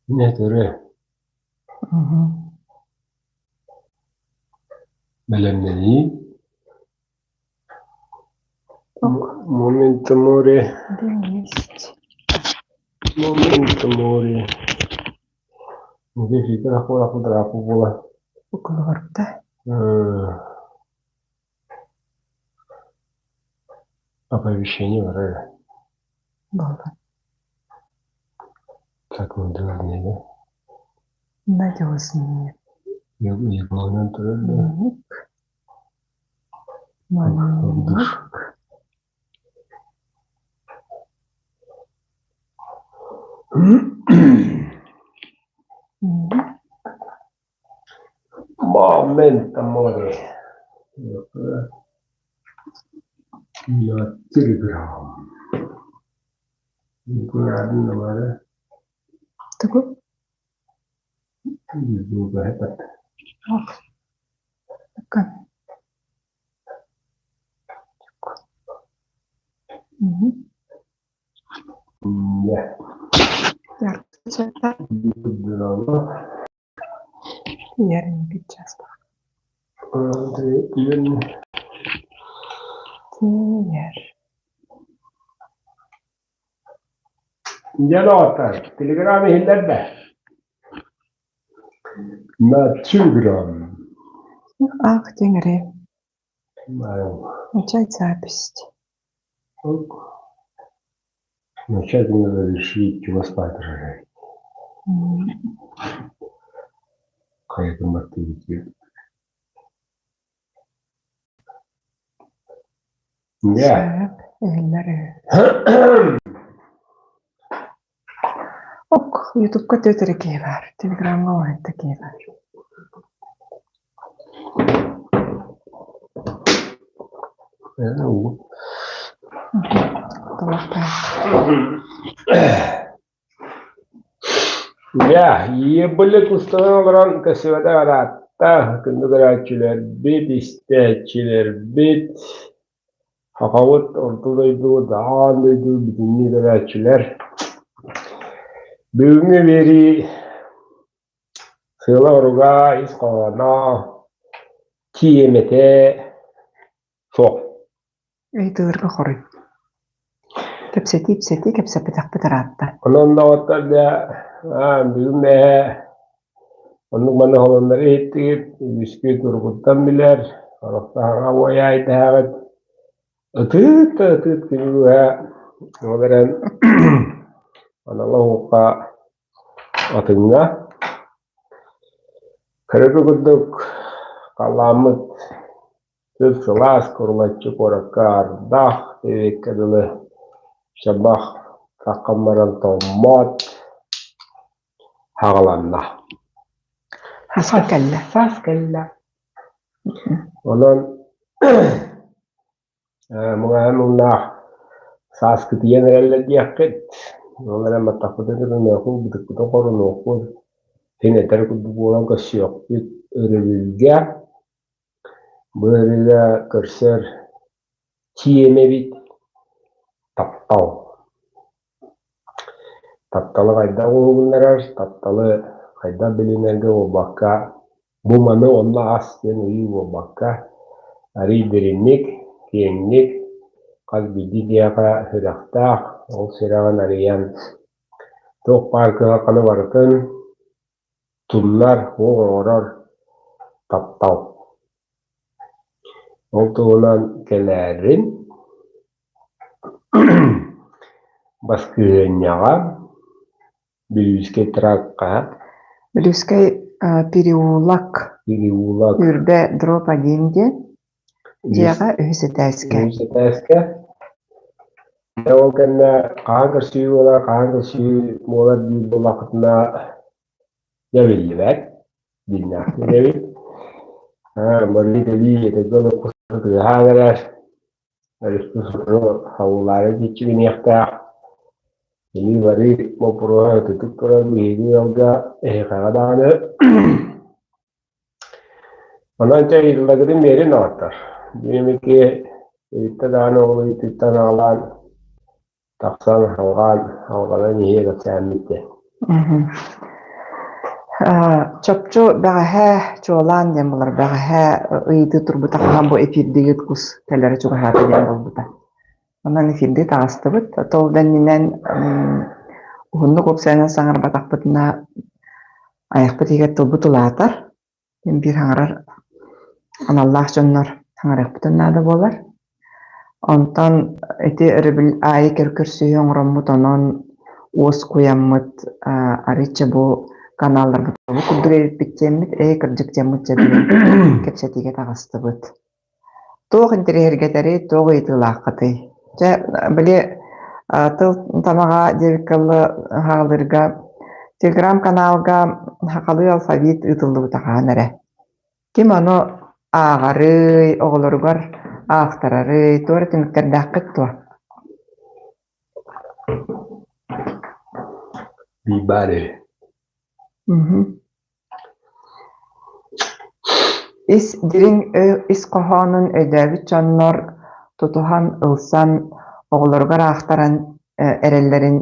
Нэтэрэ бэлэмнэнии Момент море Момент море Оповещение барар. Так, надежнее, да? Надежнее. Егорынан турар да? Маннык. Маннык. Момент море. На телеграм. Тугу? Тиийэр. Дьэ, доҕоттор, телеграм иһиллэр да? На телеграм. Ах, диҥри. Начать запись. Начать надо решить, чего спать рожать. Хайатын баттыйытыы. Дьэ. Сөп, иһиллэр үһү. Ок, Ютубка түөрт эрэ киһи баар, Телеграмҥа уонта киһи баар. Дьэ, ебли кустанан олорон көстүбэтэх ыраатта, күндү көрөөччүлэрбит, истээччилэрбит, Сахабыт орто дойдубут, аан дойду бүтүннүү көрөөччүлэр. Бүгүҥҥү биэрии сыала-соруга, ис хоһооно, тиэмэтэ суох. Ыйытыыларга хоруй. Кэпсэтии-ипсэтии кэпсэппэтэхпит ыраатта. Онон доҕоттор дьэ, бүгүн эһэ оннук маннык холоннору иһиттигит, үгүскүт урукуттан билэр, олохтооҕо уойаайдаһаҕыт. Ытыыт да ытыыт күнү быһа ол эрэн анала уһукка атыҥҥа. Көрөргө курдук халлааммыт Сып-сылаас курулаччы куоракка ардах диэбиккэ дылы, чабах таххан баран тоҥмот, хаҕыланна. Саас кэллэ. Саас кэллэ. Онон муҥаһа муҥнаах сааскытыйан эрэллэр диэххит. Ол эрэн баттахпытын кытыныахпыт, бытыкпытын хорунуохпут, син этэр курдук буолан көрсүөхпүт өрөбүлгэ. Быарыыга көрсөр тиэмэбит таптал. Тапталы хайдах уһугуннарар, тапталы хайдах билинэргэ буолбакка, бу маны онно ас диэн ыйыы буолбакка, арыый дириҥник, киэҥник, хас биирдии киһиэхэ сүрэхтээх, ол сүрэҕин арыйан туох баар кыһалҕаны барытын Тумнар, уох оҥорор таптал. Ол туһунан кэлээрин баскыһыанньаҕа Бүлүүскэй тракка Бүлүүскэй переулок переулок Үрбэ дроп один диэн дьиэҕэ үһүс этээскэ. Үһүс этээскэ. Ол кэннэ хаһан көрсүһүү буолар, хаһан көрсүһүү буолар диир буоллаххытына дьэ биллибэт, дьиҥнээхтик эбит. Барыы-кэлии этэргэ олоххо тыаһаан эрэр, өрүспүт сотору хабыллаары киччигиниэхтээх. Кэлии-барыы боппуруоһа ытытык турар биһиги ыалга эһиэхэҕэ даҕаны Онон чэ ыйытылларгытын биэрин доҕоттор. Биир ыйытта даҕаны ол ыйытыыттан аҕалаан тахсан алҕаан алҕанан иһиэ кэпсээммит диэн. Чопчу бэҕэһээ чуолаан диэн буолар, бэҕэһээ ыйытыы турбута хаһан бу эфирдиигит кус кэлэрэ чугаһаата диэн буолбута. Онон эфирдии таҕыстыбыт. Ол да иннинэн уһуннук уопсайынан саҥарбатахпытына айахпыт иһигэр тылбыт улаатар. Биир хаҥарар аналлаах дьоннор хаҥарыахпытын наада буолар. Онтон ити өрөбүл аайы көрсүһүү оҥороммут, онон уоскуйаммыт, арыычча бу каналларбыт бу курдук эбиппит диэммит, ээ кырдьык диэммит дьэ кэпсэтиигэ таҕыстыбыт. Туох интэриэһиргэтэрий, туох ыйытыылааххытый? Чэ, били тыл тамаҕа диэбиккэ дылы хаалыырга телеграм-каналга сахалыы алфавит ыытыллыбыта хаһан эрэ. Ким ону ааҕарый, оҕолоругар аахтарарый, туора түмүктэрдээххит дуо? Биир баар үһү. Ис дириҥ ис хоһоонун өйдөөбүт дьоннор тутуһан, ылсан, оҕолоругар аахтаран эрэллэрин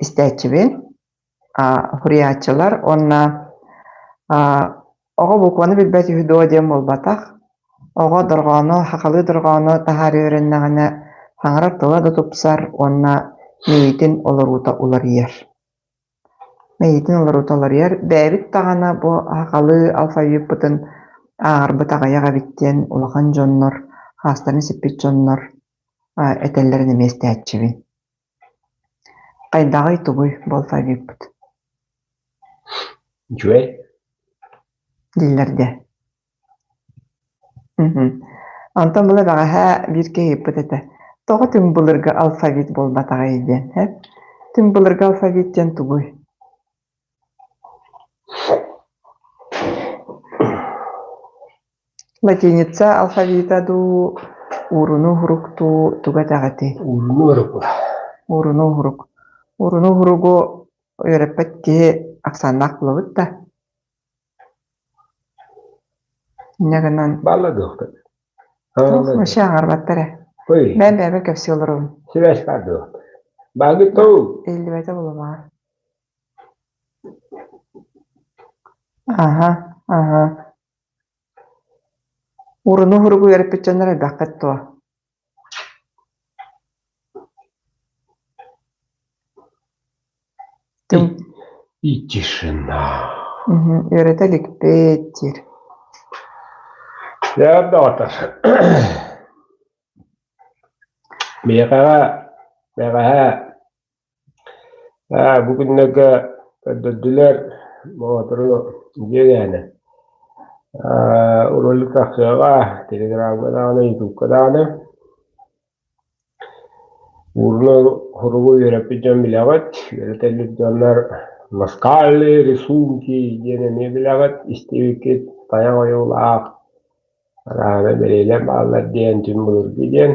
истээччибин. Суруйааччылар уонна оҕо букваны билбэт үһү дуо диэн буолбатах. Оҕо дорҕоону, сахалыы дорҕоону таһаарыы үөрэннэҕинэ, саҥарар тыла да тупсар уонна мэйиитин олоруута уларыйар. Мэйиитин олоруута уларыйар. Бэйэбит даҕаны бу сахалыы алфавиппытын ааҕарбыт аҕыйах эбит диэн улахан дьоннор, хаастарын сиппит дьоннор этэллэрин эмиэ истээччибин. Хайдаҕый тугуй бу алфавиппыт? Үчүгэй. Дииллэр дии. Онтон была бэҕэһээ биир киһи ыйыппыт этэ: "Тоҕо түҥ былыргы алфавит буолбатаҕый?" диэн эп. Түҥ былыргы алфавит диэн тугуй? Латиница алфавита дуу, уурунуу уһурук дуу тугу этэҕитий? Уурунуу уһурук. Уурунуу уһурук. Уурунуу уһуругу үөрэппэт киһи ахсааннаах буолабыт да? Инньэ гынан Баалла дуохтар. Туох вообще аҥарбаттар ээ. Ой. Бэйэм бэйэбэр кэпсии олоробун. Сибээс баар дуо? Баагыт тоу. Иһиллибэтэ буолумаар. Аһа, аһа. Уруну уһуругу үөрэппит дьоннор элбэххит дуо? И тишина. Үөрэтэ иликпит диир. Дьэ, доҕоттор. Миэхэҕэ, бэҕэһээ бу күннэргэ көрдөрдүлэр Боотуру дьиэгээнэ. Ролик тахсыаҕа, телеграмҥа даҕаны, ютубка даҕаны. Уурну хоругу үөрэппит дьон билэҕит, үөрэтэллик дьоннор наскальные рисунки диэн эмиэ билэҕит, истибиккит, тайах ойуулаах, арааһынай бэлиэлэр бааллар диэн түҥ былыргы диэн.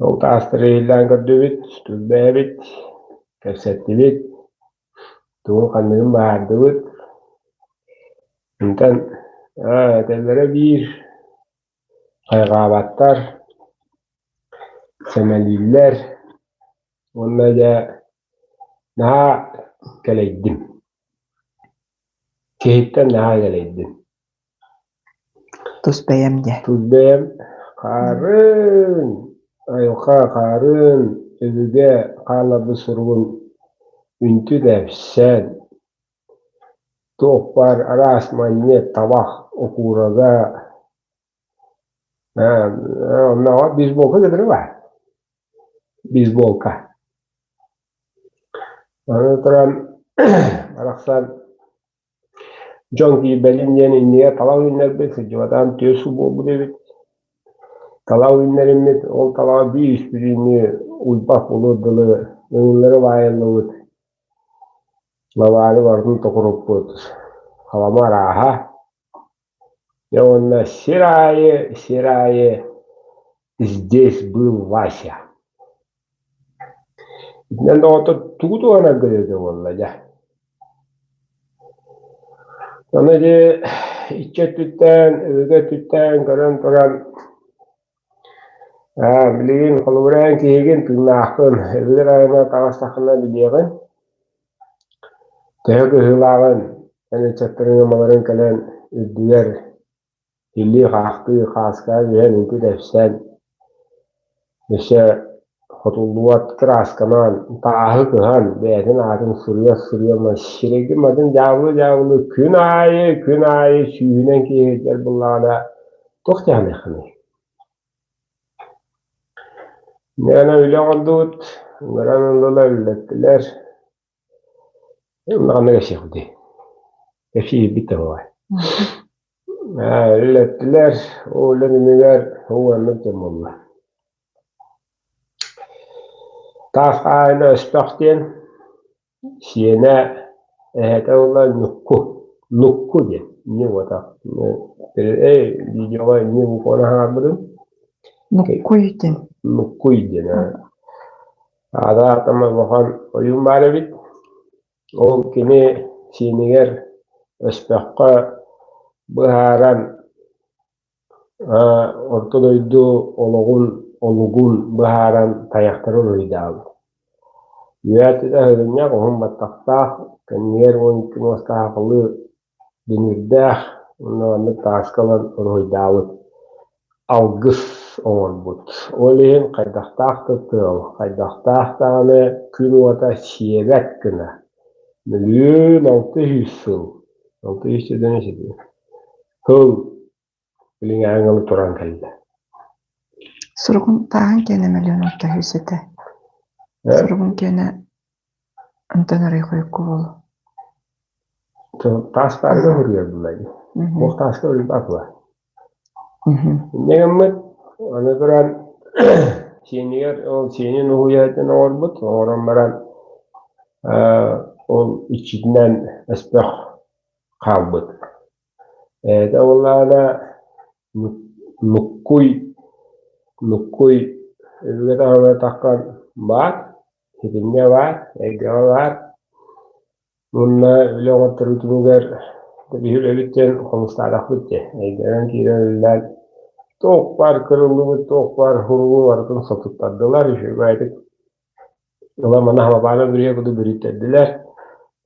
Ол таастары иһиллээн көрдүбүт, түрбээбит, кэпсэттибит, тугу ханныгын быһаардыбыт. Онтон этэллэрэ биир, хайҕаабаттар, сэмэлииллэр уонна дьэ наһаа кэлэйдим. Киһиттэн наһаа кэлэйдим. Тус бэйэм диэ. Тус бэйэм хаарын, айылҕа хаарын, өбүгэ хаалларбыт суругун үнтү тэпсэн, туох баар араас манньыат, табах окуурага, оннооҕор бейсболка кытары баар. Бейсболка. Аны туран барахсан Дьон киирбэлин диэн иннигэр талах үүннэрбит, сылдьыбатаҕым түөрт сыл буолбут эбит. Талах үүннэриммит, ол талаҕы биир үспүрүүнү уйбах буолуор дылы өҥүллэрэ баайыллыбыт, лабааны барытын токуруппут. Халама арааһа. Дьэ уонна сир аайы, сир аайы «Здесь был Вася». Итинэн доҕоттор тугу туһанарга эбитэ буолла дьэ. Аны ити иччи өттүттэн, өбүгэ өттүттэн көрөн туран билигин холобура эн киһигин тыыннааххын, өбүгэ таһынан таҕыстаххына билиэҕин. Төһө кыһыылааҕын эн ыччаттарыҥ ымаларын кэлэн үрдүгэр Илии-хаахтыы, хааскаан иһэн үнтү тэпсэн, өссө хотуллубат кыраасканан тааһы кыһан, бэйэтин аатын суруйа-суруйа сирэйгин матын дьаабылыы-дьаабылыы күн аайы, күн аайы сүүһүнэн киһи сылдьар буоллаҕына туох дьаһаныаххыный? Мээнэ үлэ оҥордубут, ыҥыран ыллылар, үлэлэттилэр. Улаханнык кэпсиэхпитий? Кэпсиирбит да буолуо. Үлэлэттилэр, ол үлэ түмүгэр уоннук дьон буолла. Таас хаайына өспөх диэн сиэнэ эһэтэ буолла Ньукку, Нукку диэн ньу буотах. Эй, видеоҕа ньу букваны аһаарбытым. Нуккуй диэн. Нуккуй диэн. Аата аатама улахан ойуун баар эбит. Ол кини сиэнигэр өспөххө быһааран Орто дойду олоҕун олугун быһааран тайахтары уруһуйдаабыт. Үөһэ өһүрүнньэх уһун баттахтаах, кэннигэр 12 муостаах ылыы дүҥүрдээх уонна маннык тааска ылан уруһуйдаабыт, алгыс оҥорбут. Ол иһин хайдахтаах да тыал, хайдахтаах даҕаны күн уота сиэбэт гына мөлүйүөн 600 сыл, 600 сылдан сыл билиҥҥээҥи ылы туран кэллэ. Суругун тааһын киэнэ мөлүйүөн 600 этэ. Суругун киэнэ онтон арый хойукку буолуо. Таас таарга суруйар буолла дии. Туох тааска өлбат була. Инньэ гыммыт, аны туран сиэнигэр ол сиэнин уһуйаатын оҥорбут, оҥорон баран ол иччитинэн өспөх хаалбыт. Эһэтэ буоллаҕына Нуккуй Нуккуй өбүгэ таһыматахха баар, ситимҥэ баар, эйгэҕэ баар. Уонна үлэ оҥотторуутугар биһи үлэбит диэн хомустаатахпыт дии. Эйгэнэн киирэн үлэлээн туох баар кырыллыбыт, туох баар суругу барытын сотуттардылар, үчүгэйдик Ыла маны халабаана бүрүйэ курдук бүрүйтэрдилэр.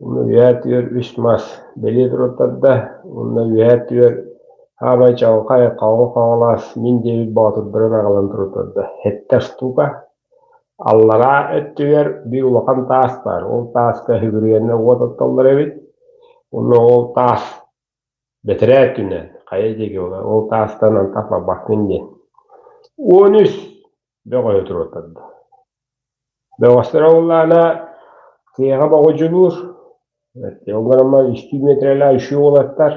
Уонна үөһээ өттүгэр үс мас бэлиэ туруортарда. Уонна үөһээ өттүгэр хаамай чаҕылхай хаҕыл хаҥалас мин диэбит боотурдарын аҕалан туруортарда. Сэттэ штука. Аллараа өттүгэр биир улахан таас баар. Ол тааска сүгүрүйэннэр уот оттоллор эбит. Уонна ол таас бэтэрээ өттүнэн хайа диэки ол таастан антах барбаккын диэн. 13 бөҕөһү туруортарда. Бөҕөстөрө буоллаҕына тыаҕа боҕудьулуур, ол гынан үстүү миэтэрэлээх үчүгэй уолаттар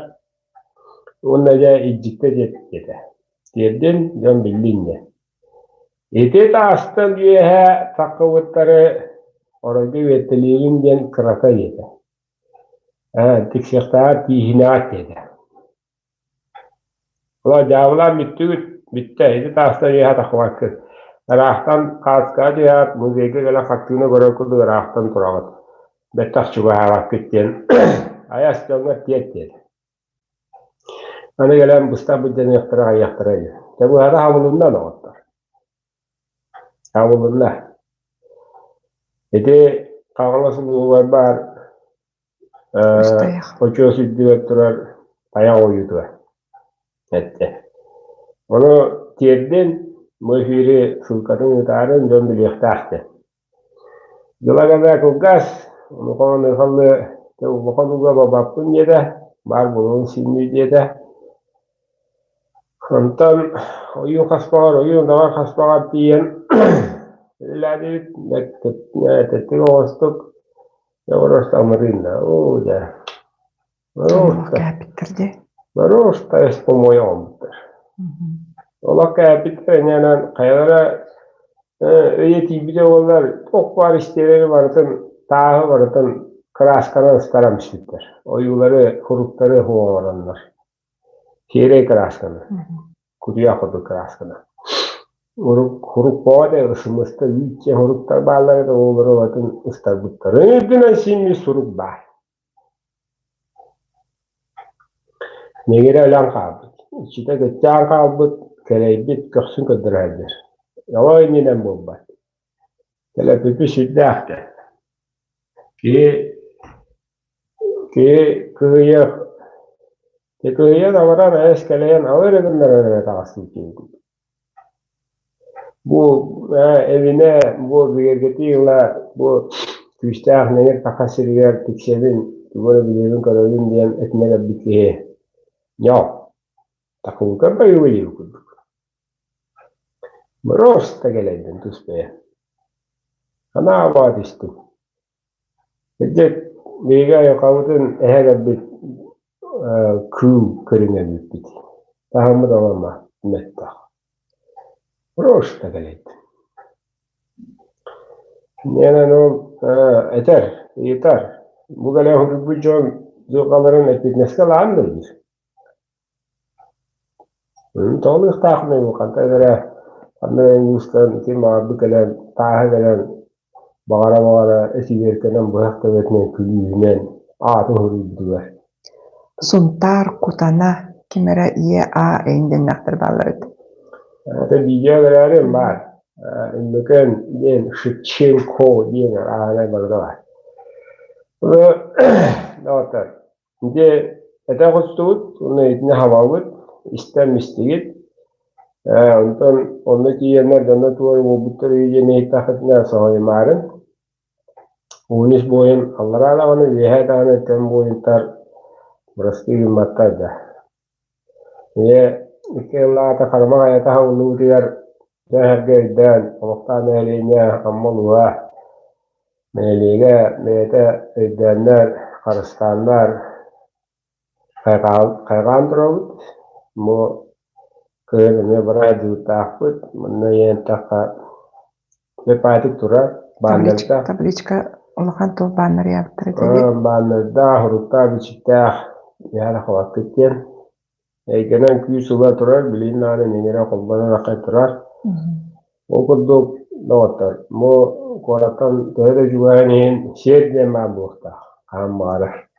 уонна дьэ илдьиттэ диэтэ. Тиэрдин дьон биллин диэн. Ити таастан үөһэ таххыбыттары оройго үөттэлиирин диэн кырата диэтэ. Ээ, тиксиэхтээҕэр тииһинэҕит диэтэ. Ыла дьаабылаан бүттүгүт, бүттэ, ити таастан үөһэ тахсыбаккыт. Ыраахтан хааскаҕа түһээт, музейга кэлэн хартыына көрөр курдук ыраахтан тураҕыт. Бэттэх чугаһаабаккыт диэн айас дьоҥҥо тиэт диэтэ. Аны кэлэн быстах былдьаныахтара аҕыйахтара үһү. Дьэ быһата хабылынна доҕоттор. Хабылынна. Ити Хаҥалас улууһугар баар Очуос үрдүгэр турар тайах ойуутугар эттэ. Ону тиэрдин, бу эфири ссылкатын ыытаарын дьон билиэхтээх диэн. Дьыла кылгас, улахан ыхаллы улахан уга бабаппын диэтэ, баар буолуон синнүү диэтэ. Онтон ойуун хаспаҕар, ойуун даҕар хаспаҕар тиийэн үлэлээтибит, тэттик оҕостук Просто амырыынна. Оо, дьэ. Олох кээпиттэр дии. Просто эспомуойа оҥорбуттар. Олох кээпиттэр иннинэн хайалара өйө тиийбитэ буоллар, туох баар истиэлэри барытын, тааһы барытын кыраасканан ыстаран түспүттэр. Ойуулары, суруктары оҥороннор. Сиэрэй кыраасканы. Кутуйах курдук кыраасканы. Уруккуга да ысымыста үүт суруктар бааллар этэ, оҕолору атын ыстарбыттарын үрдүнэн син сурук баар. Нэгирэ өлөн хаалбыт, иччитэ кыччаан хаалбыт, кэлэйбит, көхсүн көрдөрө сылдьар. Оҕо иннинэн буолбат. Кэлэппиппит сүрдээх да. Киһи Киһи кыһыйыах, кыһыйан абаран айас кэлэйэн ала эрэ гыннарар эрэ таҕыстыбыт киһи курдук. Бу эбинэ, бу бигэргэтии ыла, бу күүстээх нэҥир саха сиригэр тиксэбин, тугу эрэ билэбин-көрөбүн диэн этинэ кэлбит киһи ньоо, такылга байылыйыы курдук. Просто кэлэйдим тус бэйэм. Санаа түстүм. Дьэ, биһиги айылҕабытын эһэ кэлбит кыыл көрүҥэ эбиппит. Таһыммыт аламма мөлтөх. Просто кэлэйдим. Инньэ ол этэр, ыйытар. Бу кэлэн суруйбут дьон дьылҕаларын эппиэтинэскэ ылаан да диир. Тоҕо хантан эрэ ханна эрэ улуустан ким баҕарбыт кэлэн тааһы кэлэн баҕара-баҕара эсибиэркэнэн быһах төбөтүнэн күлүүһүнэн аатын суруйбутугар Сунтаар Кутана ким эрэ Е.А. эйин диэннээхтэр бааллар эбит. Это видео эрээри баар. Өймөкөөн диэн Шевченко диэн аанай барыта баар. Доҕоттор, Ити этэ оҕустубут уонна итини хабабыт, истэн истигит. Онтон онно тиийэннэр дьоно туой буолбуттар үһү диэн иһиттэххитинэ соһуйумаарын. Уунус буойун аллараа даҕаны, үөһээ даҕаны тэн буойуттар бырастыы гымматтар да. Ийэ икки ыллаата хармах айата хауллубутугар дьон-сэргэ өйдөөн, олохтоох нэһилиэнньэ Амма улууһа нэһилиэгэ бэйэтэ өйдөөннөр, харыстааннар хайҕаан турабыт. Бу кыһын эмиэ бара сылдьыбыттаахпыт. Манна ийэн эттэххэ, бэпаатик турар, бааннардаах. Табличка улахан туох бааннар ыйаабыттар этэ дии. Бааннардаах, уруттаах, бичиктээх, яра хабаккыт диэн. Эйгэнэн күүс ыла турар, билигин даҕаны нэҥирэ холбонон аҕай турар. Ол курдук, доҕоттор, бу куораттан төһө да үчүгэйин иһин сиэр диэн баар буолуохтаах, хаһан баҕарар.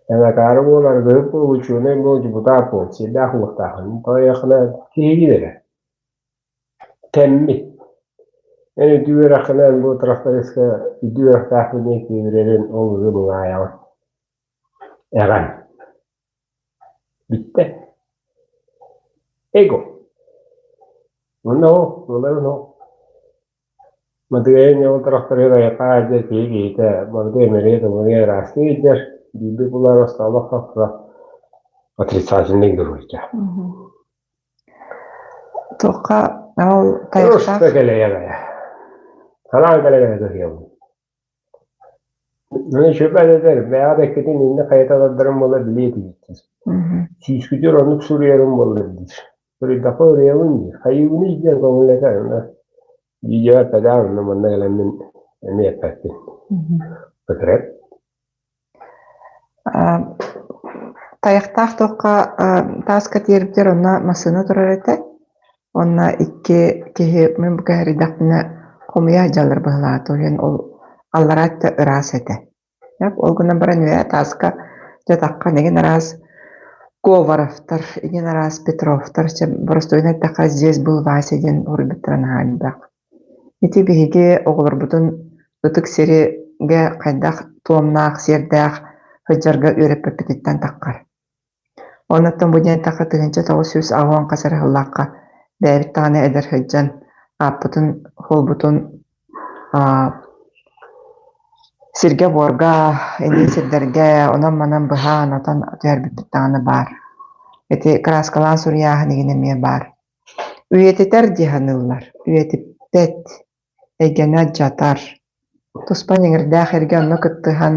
Эн акаары буол, арыгыһыт буол, учуонай буол, депутат буол, сиэрдээх буолуохтааххын. Тоҕо киһигин эрэ. Тэммит. Эн үрдүк үөрэххинэн бу трактористка үрдүк үөрэхтээхпин диэн киэбирэрин ол ыгы былаайаҕын. Эҕэн. Бүттэ. Эго. Уонна ол, ыларын ол. Матыгайын ол тракторист айахха дьэ киһи киһитэ барыта эмэрийэ-томоруйа ыраастыы илдьэр, биирдик булар остолох тохто отрицательный геройда. Туохха ол тайахтаах Просто кэлэйэ-кэлэ. Санаан кэлэ-кэлэ кыһыйабын. Маны сүбэ этэр, бэйэҕит эккитин иннэ хайата тардарым буоллар билиэ этигит диир. Сүүскүтүгэр оннук суруйарым буоллар диир. Суруйдахха уруйабын диир. Хайыыбыный диэн көҥүллэтэр. Онно видео эппэтэҕим, онно манна кэлэммин эмиэ эппэппин. Бытырап. Тайахтаах туохха тааска тиэрдэр онно массыына турар этэ. Уонна икки киһи мин бу кэһэрийдэхпинэ хомуйа сылдьаллар быһыылаата, ол иһин ол аллараа өттө ыраас этэ. Ол гынан баран үөһээ тааска дьатахха игин араас Говоровтар, игин араас Петровтар, чэ боростуойун эттэххэ «Здесь был Вася» диэн уруйбуттара наһаа элбэх. Ити биһиги оҕолорбутун ытык сиригэ хайдах туомнаах, сиэрдээх сылдьарга үөрэппиппититтэн таххар. Оннуттан бу диэн эттэххэ 1980 хас эрэ сыллаахха бэйэбит даҕаны эдэр сылдьан ааппытын, суолбутун сиргэ-буорга, иннин сирдэргэ онон-манан быһаан-отон түһэрбиппит даҕаны баар. Ити кырааскалаан суруйааһын игин эмиэ баар. Үйэтитэр дии саныыллар, үйэтиппэт, эйгэни алдьатар. Туспа ньэҥирдээх эргэ онно кыттыһан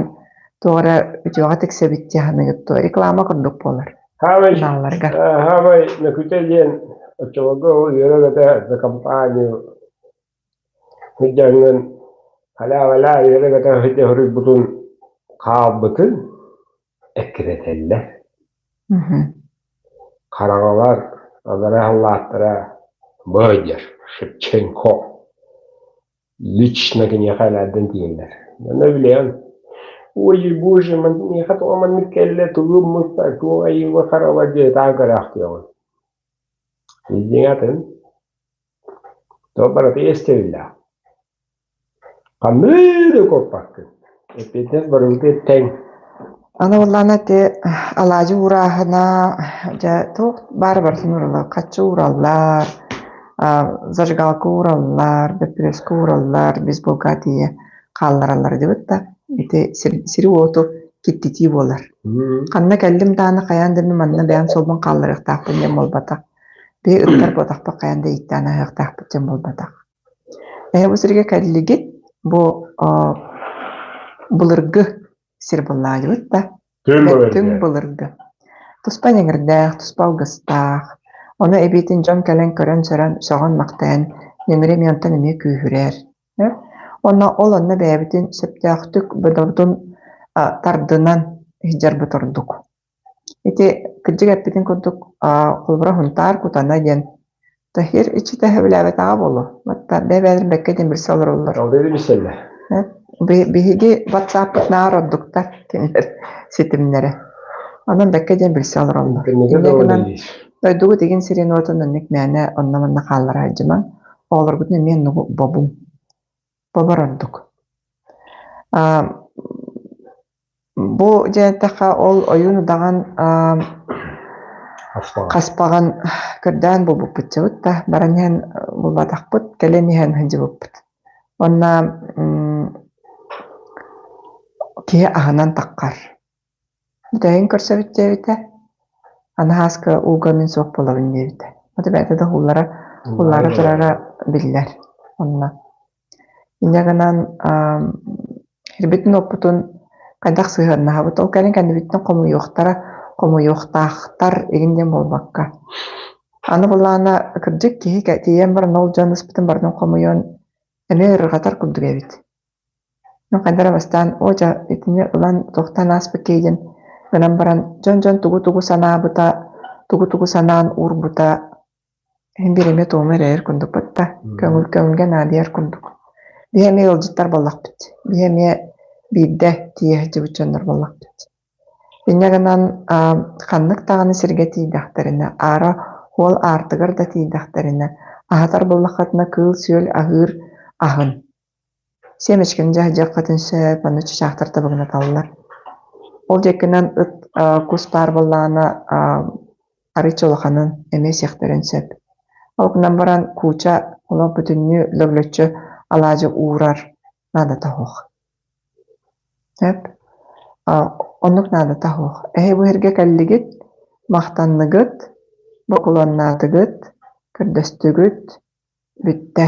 туох эрэ үтүөҕэ тиксэбит дии саныыгыт дуо? Реклама курдук буолар Хаамай, баалларга. хаамай мөкүтэ диэн оччолорго ол үөрэ-көтө за компанию сылдьаҥҥын халя-валя үөрэ-көтө сылдьа суруйбутун хаалбытын эккирэтэллэр. Хараҥалар аллараа халлааттара быйдыр Шевченко лично киниэхэ элээрдэн тиийэллэр. Онно билиэм ой боже миэхэ тоҕо маннык кэллэ тугу гыммыппар туох айыыга хараба диэн ытаан көрөөхтүөҕүн. Дьиҥ атын тоҕо барыта иэстэбиллээх. Ханнык да куоппаккын. Эппиэтинэс барыбытыгар тэҥ. Аны буоллаҕына ити алаадьы уурааһына, дьэ туох баара барытын уураллар, хаччы уураллар, зажигалка уураллар, бөппүрүөскэ уураллар, бейсболга тиийэ хааллараллар дибит да ити сири-уоту киттитии буолар. Ханна кэллим даҕаны хайаан да манна бэйэм суолбун хаалларыахтаахпын диэн буолбатах. Биһи ыттар буотахпыт хайаан да ииттээн аһыахтаахпыт диэн буолбатах. Эһэ бу сиргэ кэллигит, бу былыргы сир буллаадыбыт да түҥ былыргы. Туспа ньэҥирдээх, туспа алгыстаах. Ону эбиитин дьон кэлэн көрөн-сөрөн, сөҕөн-махтайан ньэҥирэ эмиэ онтон эмиэ күүһүрэр. Уонна ол онно бэйэбитин сөптөөхтүк бодобутун тардынан сылдьарбыт ордук. Ити кырдьык эппитин курдук, холобура Һунтаар Кутана диэн Таһир иччитэ сөбүлээбэтэҕэ буолуо. Батта бэйэ-бэйэлэрин бэккэ диэн билсэ олороллор. Алдыйды билсэллэр. Биһиги WhatsApp-пыт наар ордуктар кинилэр ситимнэрэ. Онон бэккэ диэн билсэ олороллор. Инньэ гынан дойдугут игин сирин уотун оннук мээнэ онно-манна хааллара сылдьымаҥ. Оҕолоргутун эмиэ оннугу бобуҥ. Бобор ордук. Бу диэтэххэ ол ойуун удаҕан хаспаҕын көрдөөн булбуппут дьабыт да баран иһэн булбатахпыт, кэлэн иһэн сылдьыбыппыт. Уонна киһи аһынан таххар. Бүтэһигин көрсөбүт диэбитэ, аны һааска ууга мин суох буолабын диэбитэ. Ото бэйэтэ да уһуллара, уһуллаары турара биллэр онно. Инньэ гынан сирбитин-уоппутун хайдах сыһыаннаһабыт, ол кэлин кэннибиттэн хомуйуохтара, хомуйуохтаахтар игин диэн буолбакка. Аны былаана кырдьык киһи тиийэн баран ол дьон ыспытын барытын хомуйан эмиэ ыарырҕатар курдук эбит. Ну хайдах эрэ бастаан оо дьэ итини ылан туохтан ааспыт киһи диэн гынан баран дьон-дьон тугу-тугу санаабыта, тугу-тугу санаан уурбута Иһин биир эмиэ туому эрэйэр курдукпут да, көҥүл көҥүлгэ наадыйар курдук. Биһи эмиэ ыалдьыттар буоллахпыт. Биһи эмиэ биирдэ тиийэ сылдьыбыт дьоннор буоллахпыт. Инньэ гынан ханнык даҕаны сиргэ тиийдэхтэринэ, аара уол аартыгар да тиийдэхтэринэ, аһатар буоллаххытына кыыл-сүөл аһыыр аһын Семечкин дьаһдьыаххытын сөп, аны чычаахтар табыгынаталлар. Ол диэкинэн ыт кус баар буоллаҕына арыычча улаханын эмиэ сиэхтэрин сөп. Ол гынан баран кууча олох бүтүннүү лөглөччү алаадьы уурар наадата суох. Сөп. Оннук наадата суох. Эһи бу сиргэ кэллигит, махтанныгыт, бокулуоннаатыгыт, көрдөстүгүт, бүттэ.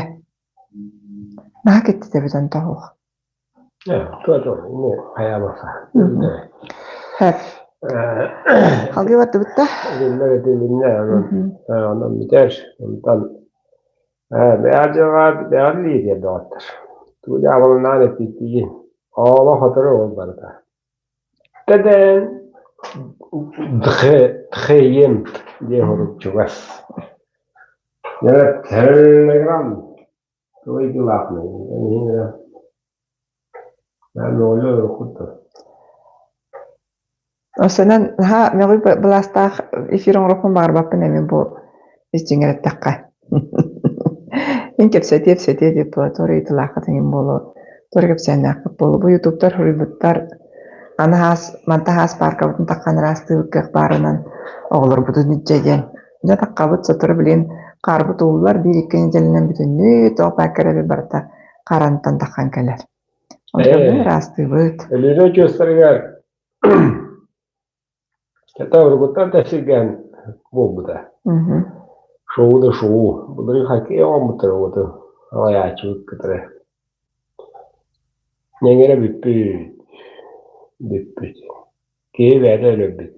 Наһаа киттитэбит онто суох. Сөп. Халгыы бардыбыт да? Итиннэ итиннэ онон бүтэр. Онтон бэйэ бэйэлии диэн доҕоттор. Туу дьаабылынаан эппиттиигин. Ооло хотору ол барыта. Тэдээн дхэ дхэйем диэн хорук чугас. Дьэ телеграм Осонон наһаа мөҕүй былаастаах эфир оҥоруохпун баҕарбаппын эмиэ бу ис-дьиҥэр эттэххэ. Мин кэпсэтиэ кэпсэтиэ диэт буола туора ыйытылааххыт эҥин буолуо, туора кэпсээннээххит буолуо. Бу ютубтар суруйбуттар аны хаас манта хаас пааркабытын таххан ыраастыыбыт кыах баарынан оҕолорбутун илдьэ диэн. Дьэ таххабыт сотору билигин хаарбыт ууллар биир-икки нэдиэлэнэн бүтүннүү туох баар кэрэбит барыта хаарантан таххан кэлэр. Онтон ыраастыыбыт. Өлүөнэ очуостарыгар это урукуттан тэпсиргээн буолбута. Шоу да шоу. Былырыын хоккей оҥорбуттара уоту алайааччыбыт кытары. Ньэҥирэ бүппүт. Бүппүт. Киһи бэйэтэ өлөрбүт.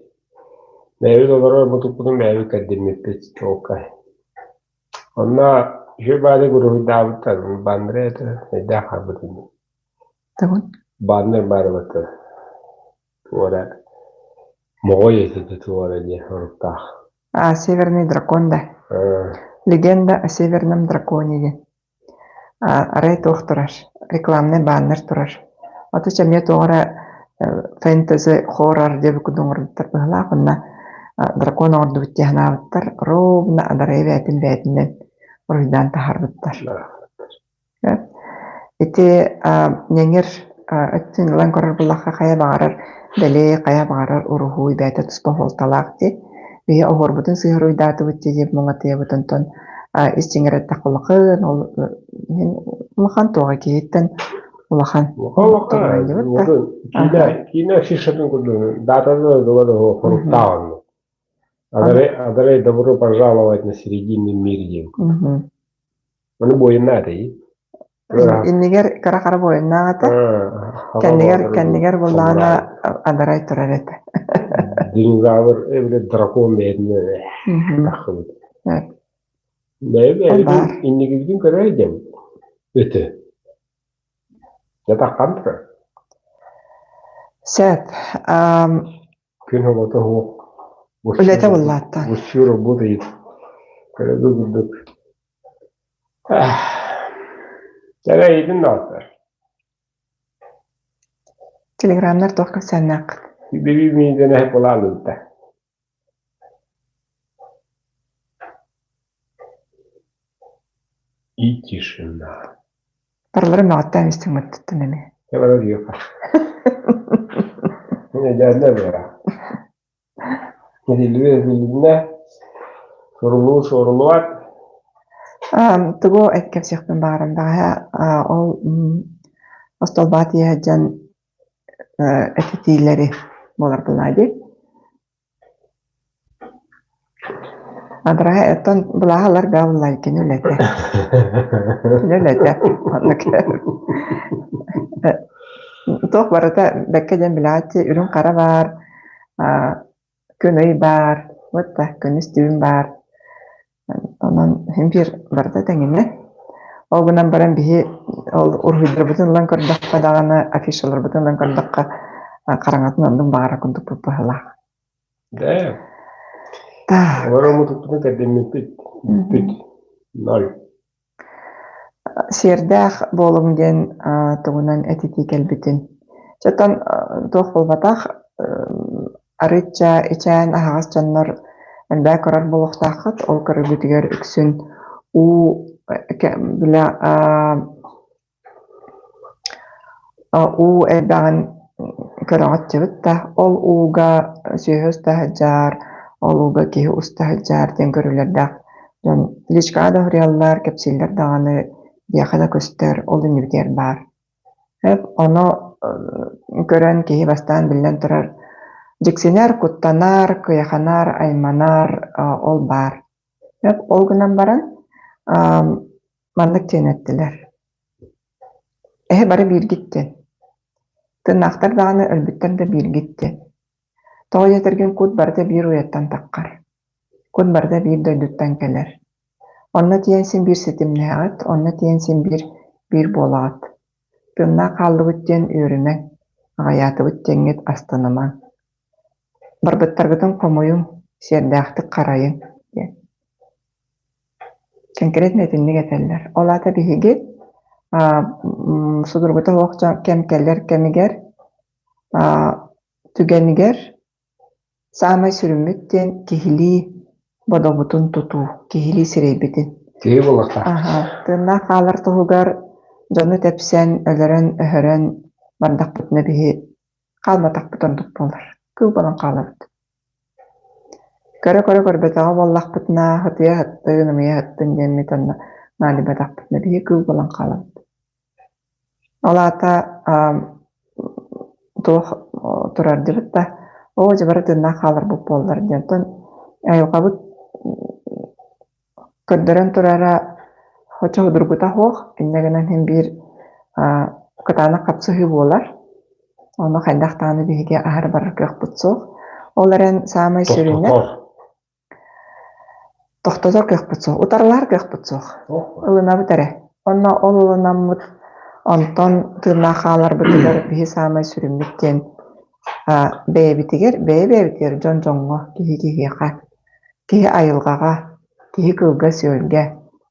Бэйэбит олорор мутукпутун бэйэбит кэрдиммиппит чуолкай. Онно үчүгэй баҕайытык уруһуйдаабыттар, баннеры этэ, өйдөөх хаалбытым. Баннер баар эбэтэр туора моҕой этэ туора диэн соруктаах. А, Северный дракон да. Легенда о Северном драконе диэн. Арай туох турар, рекламный баннер турар. Отуча эмиэ туох эрэ фэнтези хоррор диэбит курдук оҥорбуттар быһыылаах уонна дракон оҥордубут дии санаабыттар. Ровно адарайы бэйэтин бэйэтинэн уруһуйдаан таһаарбыттар. Ити ньэҥир өттүн ылан көрөр буоллахха хайа баҕарар бэлиэ, хайа баҕарар уруһуй бэйэтэ туспа суолталаах дии. Биһи оһуорбутун сыһыаруйдаатыбыт дии диэн муҥатыйабыт онтон ис дьиҥэр эттэххэ улахан ол иһин улахан туоҕа киһиттэн улахан Улахан киинэ киинэ афишатын курдук датаны дуга хоруктааҕын. Адарай адарай добро пожаловать на серединный мир диэн. Ону буойунна этэй. Иннигэр кыра хара буойуннаах этэ. Кэннигэр кэннигэр буоллаҕына адарай турар этэ. Динозавр эбэтэр дракон бэйэтинэн таххыбыт. Бэйэ иннигибитин көрөр диэн өтө. Дьэ таххан турар. Сөп. Күн оҕото суох. Үлэтэ буллааттан. Бусчуур работает. Көрөбү курдук. Чэ, нааттар. Телеграмнар туох кэпсээннээххит? Биби миидэнэ булаалыыта. И тишина. Барыларын мөҕүттэн истиҥмиттиттэн эмиэ. Эбэрэ диэххэ. Мин бара. Этиллибит сурулуу суоруллубат. Тугу кэпсиэхпин баҕарам баҕаһа ол остуолбаҕа тиийэ сылдьан этитиилэри буолар буоллаҕа дии. Абыраһа оттон былааһа ылар баа буоллаҕа кини үлэтэ. Кини үлэтэ оннук. Туох барыта бэккэ диэн билээччи үрүҥ хара баар, күн ый баар, вот да күнүс түүн баар. Онон син биир барыта тэҥинэ. Ол гынан баран биһи ол уруһуйдарбытын ылан көрдөххө даҕаны, афишаларбытын ылан көрдөххө, хараҥатын оннук баҕара курдукпут быһыылаах. Да. Так. Олороммутуттан кэрдиммиппит. Бүппүт. Ноль. Сиэрдээх буолуҥ диэн тугунан этитии кэлбитин. Чэ, оттон туох буолбатах, арыычча ичээн аһаҕас дьоннор элбээ көрөр буолуохтааххыт. Ол көрөргүтүгэр үксүн уу бile Уу элбэҕин көрөҕүт дьыбыт да, ол ууга сүөһү уста сылдьар, ол ууга киһи уста сылдьар диэн көрүүлэрдээх дьон личкаҕа да суруйаллар, кэпсииллэр даҕаны, биһиэхэ да көстөр, ол иннибитигэр баар. Ону көрөн киһи бастаан биллэн турар дьиксинэр, куттанар, кыйаханар, айманар ол баар. Ол гынан баран маннык диэн эттилэр: Эһэ бары бииргит диэн, тыыннаахтар даҕаны, өлбүттэр да бииргит диэн. Тоҕо диэтэргин кут барыта биир уйаттан таххар, кут барыта биир дойдуттан кэлэр. Онно тиийэн син биир ситимнээҕит, онно тиийэн син биир биир буолаҕыт. Тыыннаах хааллыбыт диэн үөрүмэҥ, аҕыйаатыбыт диэҥҥит астынымаҥ. Барбыттаргытын хомуйуҥ, сиэрдээхтик харайыҥ диэн. Конкретно итинник этэллэр. Ол аата биһиги судургута суох кэм кэлэр кэмигэр түгэнигэр саамай сүрүммүт диэн киһилии бодобутун тутуу, киһилии сирэйбитин. Киһи буолуохтаах. Аһа, тыыннаах хаалар туһугар дьону тэпсэн, өлөрөн-өһөрөн бардахпытына биһи хаалбатахпыт ордук буолар. Кыыл буолан хаалабыт. Көрө-көрө көрбөтөҕө буоллахпытына, сытыйа сыттын, ымыйа сыттын диэммит онно наадыйбатахпытына биһи кыыл буолан хаалабыт. Ол аата туох турар дибит да, оо дьэ бары тыыннаах хааларбыт буоллар диэн. Оттон айылҕабыт көрдөрөн турара оччо судургута суох, инньэ гынан син биир кытаанах хапсыһыы буолар. Ону хайдах даҕаны биһиги аһары барар кыахпыт суох. Ол эрэн саамай сүрүнэ тохтотор кыахпыт суох, утарылаһар кыахпыт суох. Ылынабыт эрэ. Онно ол ылынаммыт онтон тыыннаах хааларбытыгар биһи саамай сүрүммүт диэн бэйэбитигэр, бэйэ-бэйэбитигэр дьон-дьоҥҥо, киһи-киһиэхэ, киһи айылҕаҕа, киһи кыылга-сүөлгэ,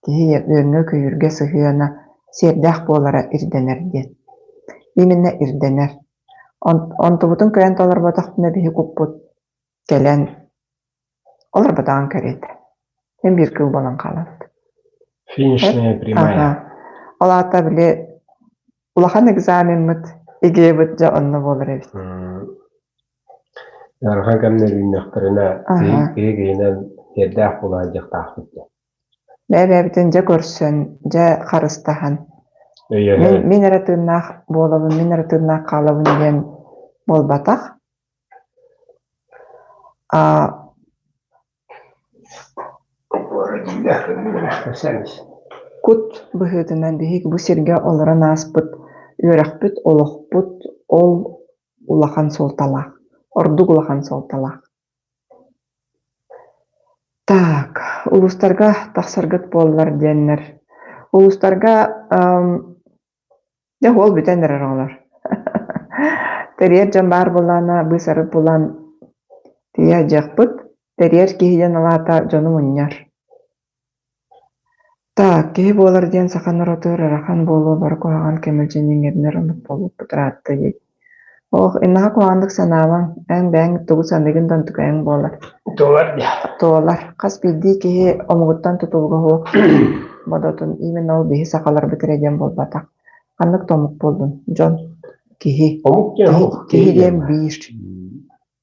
киһи үөҥҥэ-көйүүргэ сыһыана сиэрдээх буолара ирдэнэр диэн. Именно ирдэнэр. Онтубутун кыайан толорботохпуна биһи куппут кэлэн олорботоҕун кэриэтэ. Син биир кыыл буолан хаалабыт. Финишная прямая. Ол аата били улахан экзамеммыт. Идеябыт дьэ онно буолар эбит. Ыарахан кэмнэр үүннэхтэринэ киһи киһи киһинэн сиэрдээх буола сылдьыахтаахпыт диэн. Бэйэ-бэйэбитин дьэ көрсөн, дьэ харыстаһан. Мин, мин эрэ тыыннаах буолабын, мин эрэ тыыннаах хаалабын диэн буолбатах. А Кут быһыытынан биһиги бу сиргэ олорон ааспыт үөрэхпит, олохпут ол улахан суолталаах, ордук улахан суолталаах. Так, улуустарга тахсаргыт буоллар диэннэр. Улуустарга Дьэ, уол бүтэн эрэр оҕолор. Тэрийэр дьон баар буоллаҕына, быыс-арыт булан тиийэ сылдьыахпыт. Тэрийэр киһи диэн ол аата дьону мунньар. Так, киһи буолар диэн саха норуотугар ыарахан буолуо, бары куһаҕан кэмэлдьини иҥэринэр оннук буолбуппут ыраатта дии. Ох, иннаҕа куһаҕаннык санаабаҥ, эн бэйэҥ тугу саныыгын да онтукайыҥ буолар. Туолар дии. Туолар. Хас биирдии киһи омугуттан тутулуга суох бодотун именно ол биһи сахаларбыт эрэ диэн буолбатах. Ханнык да омук буоллун, дьон, киһи. Омук диэн Киһи, омук, киһи киһи диэн диэн биир.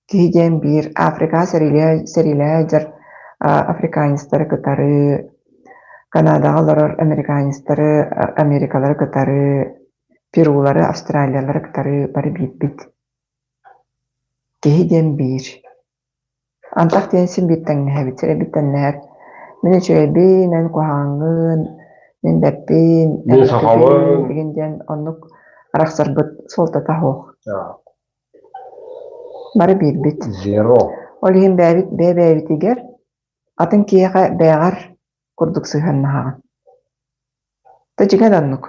Киһи диэн биир. Африкаҕа сэриилэһэ сэриилэһэ сылдьар африканецтары кытары, Канадаҕа олорор американецтары, америкалары кытары, Перулары, Австралиялары кытары бары биирбит. Киһи диэн биир. Антах диэн син биир тэҥнэһэбит, сирэйбит тэҥнэһэр. Мин үчүгэйбин, эн куһаҕаҥҥын, мин бэппин, эн Мин мөкүгүн сахабын. игин диэн оннук арахсарбыт суолтата суох. Бары биирбит. Зеро. Ол иһин бэйэбит бэйэ-бэйэбитигэр атын киһиэхэ бэйэҕэр курдук сыһыаннаһаҕын. Тэ дьиҥэ да оннук.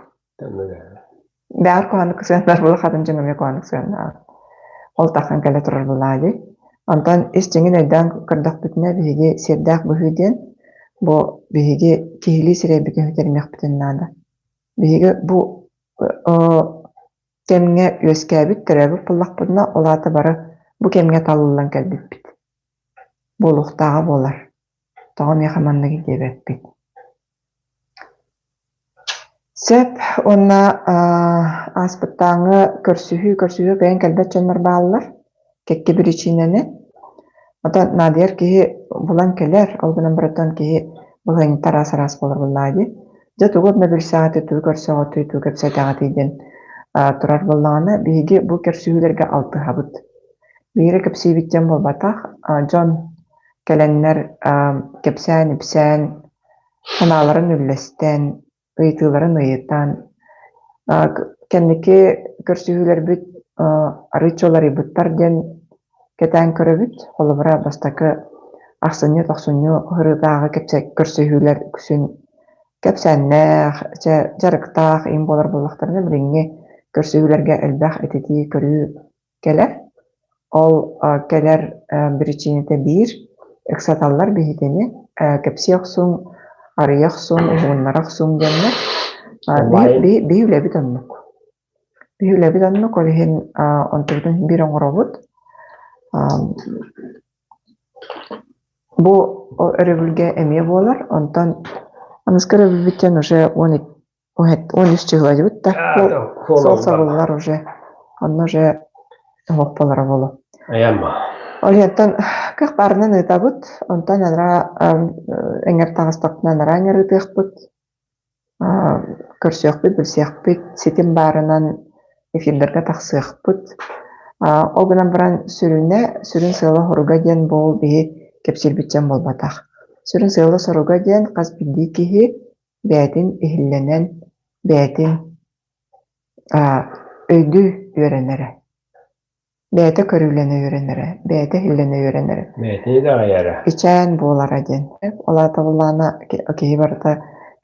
Бэйэҕэр куһаҕаннык сыһыаннаһар буоллахха атын дьоҥҥо эмиэ куһаҕаннык сыһыаннаһаҕын. Ол тахсан кэлэ турар буоллаҕа дии. Онтон ис дьиҥин өйдөөн көрдөхпүтүнэ биһиги сиэрдээх быһыы диэн бу биһиги киһилии сирэйбитин сүтэримиэхпитин наада. Биһиги бу кэмҥэ үөскээбит, төрөөбүт буоллахпытына, ол аата бары бу кэмҥэ талыллан кэлбиппит. Буолуохтааҕа буолар. Тоҕо миэхэ манныгы диэбэппин. Сөп уонна ааспыттааҥҥы көрсүһүү көрсүһүү кыайан кэлбэт дьоннор бааллар кэккэ биричиинэни. Оттон наадыйар киһи булан кэлэр, ол гынан баран киһи былаһыанньата араас-араас буолар буоллаҕа дии. Дьэ тугу эмэ билсэҕитий, тугу көрсөҕүтүй, тугу кэпсэтэҕитий диэн турар буоллаҕына, биһиги бу көрсүһүүлэргэ алтыһабыт. Биири кэпсиибит диэн буолбатах, дьон кэлэннэр кэпсээн-ипсээн, санааларын үллэстэн, ыйытыыларын ыйытан, кэнники көрсүһүүлэрбит арыычча уларыйбыттар диэн кэтээн көрөбүт. Холобура, бастакы ахсынньы-тохсунньу ыһырыытааҕы көрсүһүүлэр үксүн кэпсээннээх, чэ, дьарыктаах им буолар буоллахтарына, билиҥҥи көрсүһүүлэргэ элбэх ититии көрүү кэлэр. Ол кэлэр биричиинэтэ биир, ыксаталлар биһигини, кэпсии охсуҥ, арыйа охсуҥ, уһугуннара охсуҥ диэннэр. Биһи үлэбит оннук. Биһи үлэбит оннук, ол иһин онтубутун биир оҥоробут. Бу өрөбүлгэ эмиэ буолар, онтон аныгыскы өрөбүлбүттэн уже 13 чыһылайбыт да, суол сабыллар уже, онно уже оһох буолара буолуо. Ол иһиттэн кых баарынан ыытабыт, онтон анараа эҥэр таҕыстахпына анараа эҥэр ыытыахпыт, көрсүөхпүт, билсиэхпит, ситим баарынан эфирдэргэ тахсыахпыт. Ол гынан баран сүрүнэ, сүрүн сыала-соруга диэн буол биһи кэпсиирбит дьон буолбатах. Сүрүн сыала-соруга диэн хас биирдии киһи бэйэтин иһиллэнэн, бэйэтин өйдүү үөрэнэрэ, бэйэтэ көрүүлэнэ үөрэнэрэ, бэйэтэ иһиллэнэ үөрэнэрэ. Бэйэтин итэҕэйэрэ. Ичээн буолара диэн. Ол аата буоллаҕына киһи барыта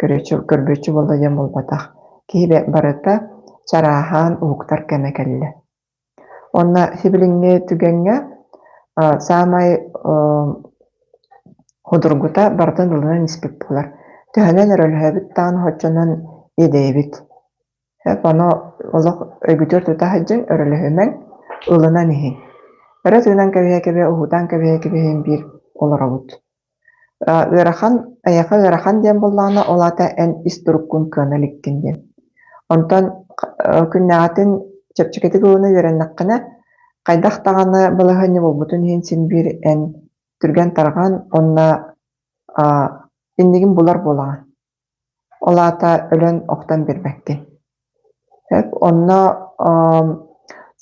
көрөөччү, көрбүөччү буолла диэн буолбатах. Киһи барыта чарааһаан уһуктар кэмэ кэллэ. Уонна сибилиҥҥи түгэҥҥэ саамай судургута барытын ылынан испит буолар. Төһөнөн өрөлөһөбүт даҕаны соччонон иэдэйэбит. Сөп, ону олох өйгүтүгэр тута сылдьыҥ, өрөлөһүмэҥ, ылынан иһиҥ. Өрө тыынан кэбиһэ-кэбиһэ, уһуутаан кэбиһэ-кэбиһэ биир олоробут. Ыарахан, эйиэхэ ыарахан диэн буоллаҕына, ол аата эн ис туруккун кыана иликкин диэн. Онтон күннээҕитин Чэпчэкитик ылына үөрэннэххинэ, хайдах даҕаны балаһыанньа буолбутун иһин син биир эн түргэн-тарҕан уонна иннигин булар буолаҕын. Ол аата өлөн охтон биэрбэккин. Сөп. Онно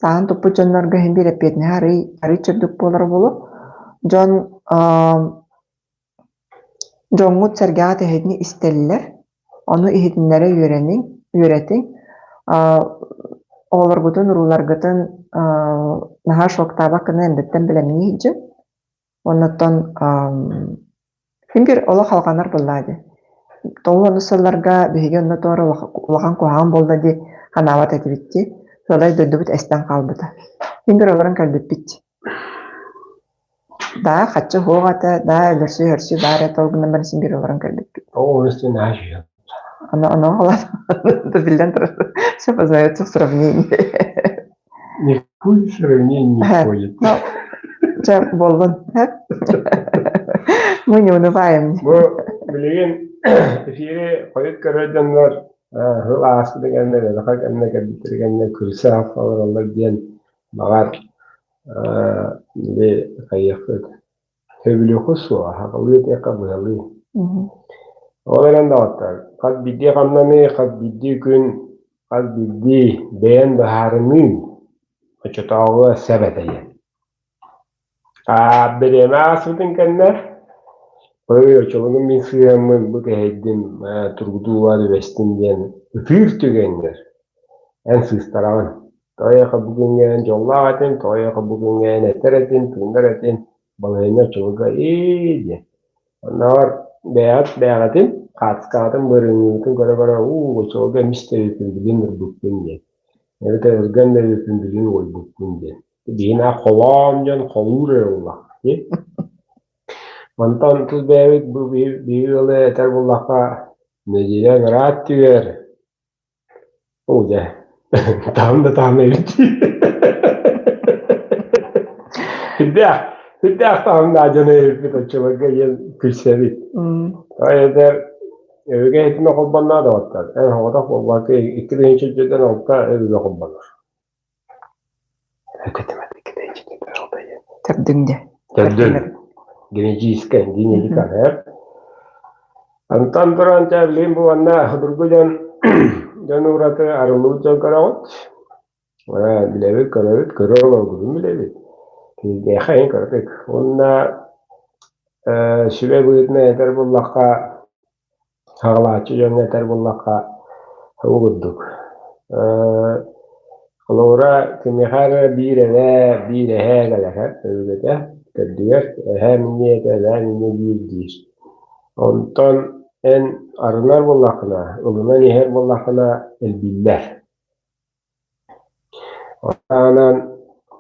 сааһын туппут дьоннорго иһин биир эппиэтинэһэ арыый арыый чэбдик буолара буолуо. Дьон дьоҥҥут-сэргэҕит эһигини истэллэр, ону иһитиннэрэ үөрэниҥ, үөрэтиҥ. Оҕолоргутун, урууларгытын наһаа шоктаабат гына эрдэттэн бэлэмнии сылдьыҥ. Оннуттан син биир олох алҕанар буоллаҕа дии. Тоҕо оннук сылларга биһиги онно туора улахан куһаҕан буолла дии санаабат этибит дии. Сыалай дойдубут эстэн хаалбыта. Син биир олорон кэлбиппит. Да, хаччы суох этэ, да, өлөрсүү-өһөрсүү баар этэ, ол гынан баран син биир олорон кэлбиппит. Ол өстөн аһыйан. Оно, оно биллэн турар, все познается в сравнении. Никакое сравнение не входит. Ну, дьэ, буоллун. Мы не унываем. Бу билигин эфири хойут көрөр дьоннор сыл ааспыт кэннэ, элэхэ кэннэ кэлбиттэр кэннэ күрсэ олороллор диэн баҕар били хайыахпыт Сөбүлүөххүт суоҕа, аһаҕалыы этиэххэ быһалыы. Ол эрэн доҕоттор, хас биирдии хамнаныы, хас биирдии күн, хас биирдии бэйэн быһаарыныыҥ оччотооҕуга сөп этэ диэн. Аа, бириэмэ ааспытын кэннэ, ой, оччолорго мин сыһыаммын бу кэһэйдим, тургутууга түбэстим диэн ытыыр түгэҥҥэр эн сыыстараҕын. Тоҕо бу күҥҥэ эн дьоллоох этин, тоҕо бу күҥҥэ эн этэр этин, тыынар этин, балаһыанньа оччолорго ээ диэн. Оннооҕор бэйэҕит бэйэҕитин, хаартыскаҕытын бырыҥыыгытын көрө-көрө уу оччолорго эмис да эбиппин билин ырбыппын диэн. Эбэтэр ырган да эбиппин билин уойбуппун диэн. Биһин аах холоон дьон холуур эрэ буоллахпыт дии. Онтон тус бэйэбит бу биһиги ыалы этэр буоллахха, нэдиэлэ анараа өттүгэр Оо дьэ, таһым да таһым эбит дии. Сүрдээх, сүрдээх таһымнаах дьону эбиппит оччолорго диэн күлсэбит. Эдэр өбүгэ иһитинэ холбонноо доҕоттор. Эн оҕотох буолбакка 2006 өбүгэ холбонор. Төрдүҥ дьэ. Төрдүн. Генетическай, генетика, Онтон туран дьэ билигин бу уонна судургу дьон дьон ураты арыллыбыт дьон көрөҕүт. Билэбит, көрөбүт, көрө олорбутун билэбит. Киһиэхэ эҥин кыратык. Уонна сүбэ быһыытынан этэр буоллахха, Саҕалааччы дьоҥҥо этэр буоллахха, ол курдук. Холобура, кимиэхэ эрэ биир эбээ, биир эһээ кэлэһэр өбүгэтэ, төрдүгэр эһээ минньиэ этэ, эбээ минньиэ диир диир. Онтон эн арынар буоллаххына, ылынан иһэр буоллаххына элбииллэр. Таһынан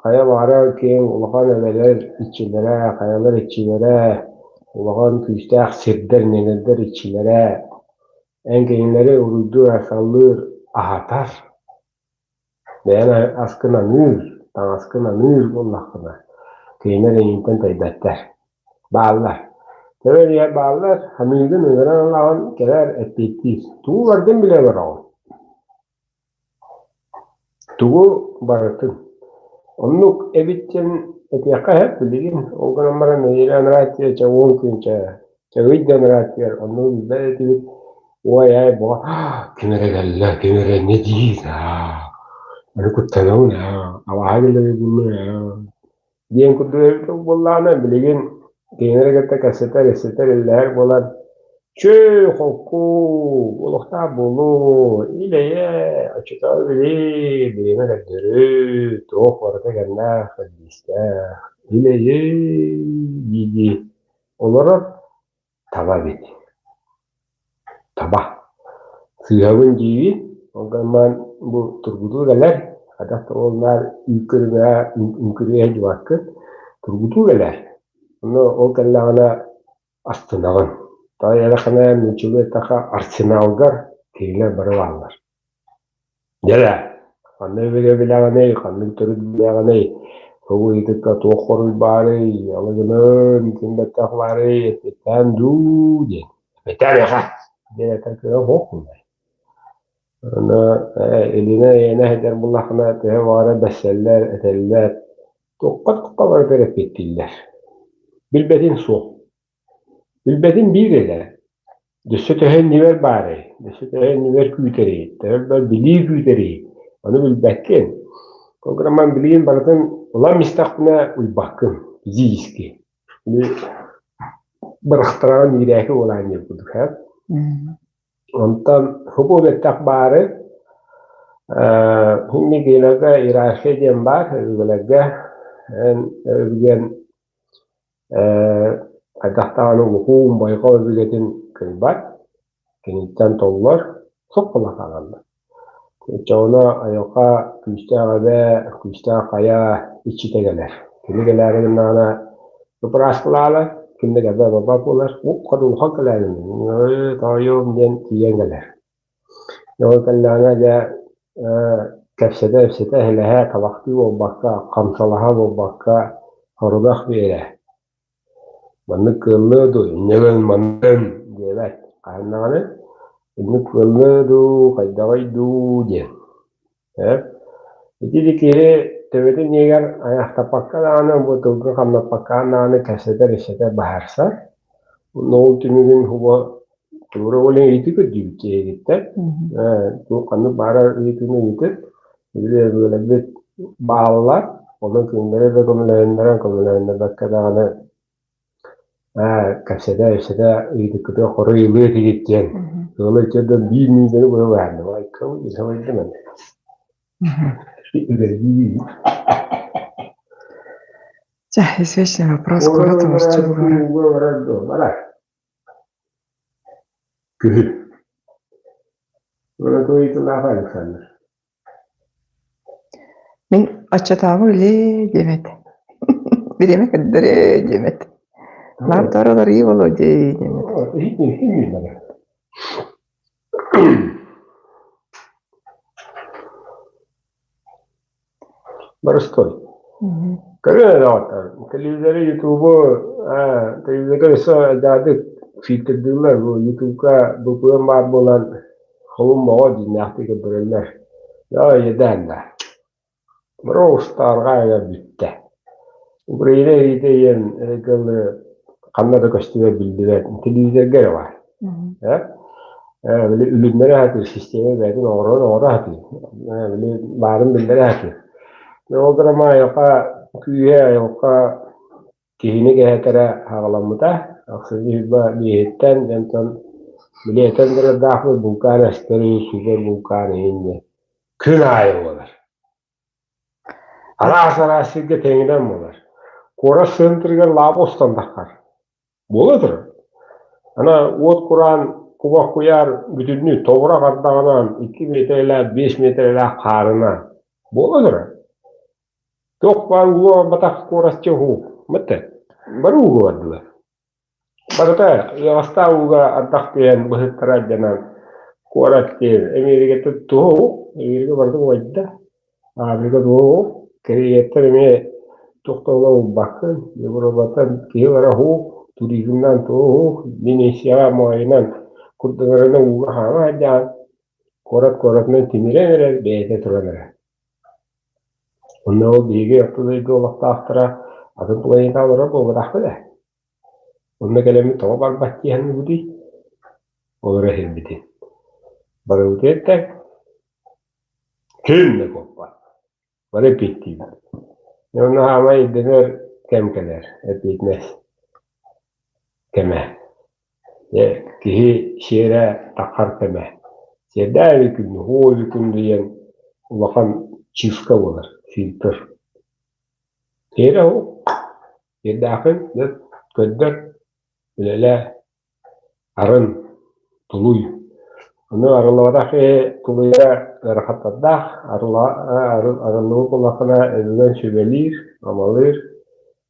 хайа баҕарар киэҥ улахан эбэлэр иччилэрэ, хайалар иччилэрэ, улахан күүстээх сирдэр, ньэҥирдэр иччилэрэ эн кинилэри уруйдуур-айхаллыыр, аһатар, бэйэн аскын аныыр, таҥаскын аныыр буоллаххына, кинилэр эйигиттэн тэйбэттэр. Бааллар. Төбө иһэр бааллар, ханыыгын ыҥыран ылаҕын, кэлэр эппиэттиир. Тугу барытын билэ олороҕун. Тугу барытын Оннук эбит диэн этиэххэ сөп билигин, ол гынан баран нэдиэлэ анараа өттүгэр чэ уон күн чэ, чэ ый да анараа өттүгэр оннугу билбэт этибит, уой аай бука ким эрэ кэллэ, ким эрэ инньэ диир аа, аны куттанабын аа, абааһы кэллэ буллун аа диэн курдук эбит буоллаҕына, билигин кинилэри кытта кэпсэтэр, ипсэтэр, иллэһэр буолан, чү, холку, олохтоох буолуу, ил-эйэ, оччотооҕу били, бириэмэ көрдөрүү, туох барыта кэмнээх, кэрдиистээх, ил-эйэ дии-дии олорор таба эбит. Таба. Сыыһабын диибин, ол гынан бу тургутуу кэлэр, хайдах да буоллар үҥкүрүмэ үҥкүрүө сылдьыбаккын, тургутуу кэлэр. Онно ол кэллэҕинэ астынаҕын. Тоҕо эрэххинэ нууччалыы эттэххэ арсеналгар кинилэр бары бааллар. Дьэ, ханнык өбүгэ билэҕиний, ханнык төрүт билэҕиний, тугу ыйытыкка туох хоруй баарый, алы гынан ким бэттэх баарый, эппиэттээн дуу диэн. Эппиэттээн эйиэхэ диэн этэр кыаҕа суох буоллай. Аны илинэ-эйэнэ сылдьар буоллаххына төһө баҕарар бэссэллэр, этэллэр, туохха-туохха барытыгар эппиэттииллэр. Билбэтин суох. Билбэтин биир эрэ. Өссө төһө иннибэр баарый, өссө төһө иннибэр күүтэрий, төһө элбэх билии күүтэрий, ону билбэккин. Ол гынан билигин барытын ылан истэхпинэ уйбаккын физически. Бырахтараҕын иирээки буолаан диэн курдук ээ. Онтон хубу бэттэх баары химмигинаga иерархия диэн баар өбүгэлэргэ эн өбүгэн хайдах даҕаны улуһуун байҕал өбүгэтин кыайбат, киниттэн толлор, суох буола хаалаллар. Оччоҕуна айылҕа күүстээх эбэ, күүстээх хайа иччитэ кэлэр. Кини кэлээри гыннаҕына бырааскылаалар, ким да кэлбэт барбат буолар, уп-хат улахан кэлээрин, тоойуом диэн тиийэн кэлэр. Ол кэллэҕинэ дьэ кэпсэтэ-ипсэтэ, эһэлэһэ, табахтыы буолбакка, хамсалаһа буолбакка, сорудах биэрэ. Маннык кыаллыа дуу, инньэ гын, маннык гын диэбэт. Хаһан даҕаны инник кыаллыа дуу, хайдаҕый дуу диэн. Ээ, ити да киһи төбөтүн иһигэр айахтаппакка даҕаны, бу тылга хамнаппакка даҕаны кэпсэтэр-ипсэтэр быһаарсар. Уонна ол түмүгүн уба туора ол ыйытыы көрдүүбүт киһигиттэн. Ээ, туох ханнык баарар ыйытыыны ыйытып, били өбүгэлэрбит бааллар, онон кинилэри да көмөлөһүннэрэн, көмөлөһүннэрбэккэ даҕаны кэпсэтэ-ипсэтэ ыйытыккытыгар хоруй ылыа этигит диэн ыала иччи биир миитэни быһа баһаардым. Айкабын Чэ, извечный вопрос, куорат олорчу барар. Күһүн. Ыйытылаах Александр. Мин оччотооҕу үлээ диэм этэ. Бириэмэ көрдөрөө диэм этэ. Лаап туора уларыйыы буолуо дии диэм этэ. Боростой. Көрүө доҕоттор, телевизоры, ютубу, телевизорга өссө дьаадык фильтрдыыллар, бу ютубка букуйан баар буолан холун моҕо дьиҥнээхтик көрдөрөллөр. Доо иэдээн да. Бро устаарга эрэ бүттэ. Украина эриитэ ийэн кылы ханна да көстүбэт биллибэт телевизорга эрэ баар. Э? Били үлүннэрэ сатыыр систиэмэ бэйэтин оҥорон оҥоро сатыыр. Били баарын биллэрэ сатыыр. Ол гынан айылҕа күүһэ айылҕа киһини кэһэтэрэ аҕаламмыта. Ахсынньы сүүрбэ биэһиттэн онтон били этэн турардаахпыт булкаан эстэрий, супер булкаан иһин диэн күн аайы буолар. Араас-араас сиргэ тэҥинэн буолар. Куорат центрыгар лаапы устан таххар. Буола турар. Аны уот кураан кубах куйаар бүтүннүү тобурах ардаҕынан 2 миэтэрэлээх, 5 миэтэрэлээх хаарынан буола турар. Туох баар уу барбатах куорасчы уһуу. Мытты. Бары ууга бардылар. Барыта ыаҕастаах ууга ардах түһэн быһыттара алдьанан куорат диэн Эмиэрикэтэ туһа уһук, Эмиэрикэ барыта умайда, Африка туһа уһук, Кэриэйэттэр эмиэ туох да ыла ылбаккын, Европаттан киһи бара уһук, туризмнаан туһа уһук, Венецияҕа моойунан курданарынан ууга хаама сылдьаҕын, куорат куоратынан тимирэн эрэр, бэйэтэ туран эрэр. Онно ол биһиги орто дойду олохтоохторо атын планетаҕа олорор буолбатахпыт ээ. Онно кэлэммит тоҕо барбат дии саныыбытый? Олоро иһирбитин. Барыбытыгар да ким да куоппат. Бары эппиэттиибит. Онно хаамай ирдэнэр кэм кэлэр, эппиэтинэс кэмэ. Дьэ, киһи сиэрэ таххар кэмэ. Сиэрдээх эбит күн, уһуу эбит күн диэн улахан чивка буолар, фильтр. Сиэрэ ол сиэрдээххин дьэ көрдөр, үлэлээ, арын, тулуй. Ону арыллыбатах киһи тулуйара ыарахаттардаах, арыллыбыт буоллаххына өбүгэн сүбэлиир, амалыыр,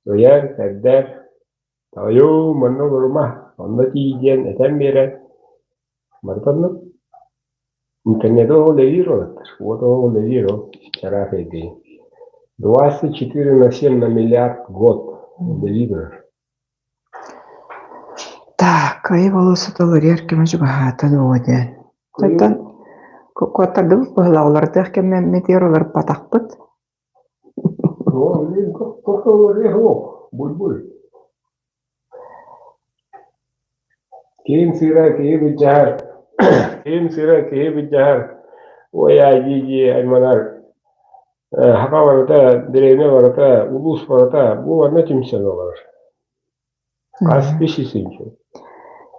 ыйар, кэрдэр, Тоойуу, манна олорума, онно тиий диэн этэн биэрэн, барыта оннук. Интернети ол үлэлиир уолаттар, уот ол үлэлиир ол чараас эйгэни. 24 на 7 на миллиард год үлэлии турар. Так, кыайыы болуоссата уларыйар кэмэ чугаһаата дуо диэн. Оттон Куоттардыбыт быһыылаах уларытыах кэммитигэр уларыппатахпыт. Оо, билигин туох уларыйа суох, буй-буй. Киһим сыыра киһи былдьаһар, киһим сыыра киһи былдьаһар, уой-аай дии-дии айманар. Саха барыта, дэриэбинэ барыта, улуус барыта бу манна түмсэн олорор. Хас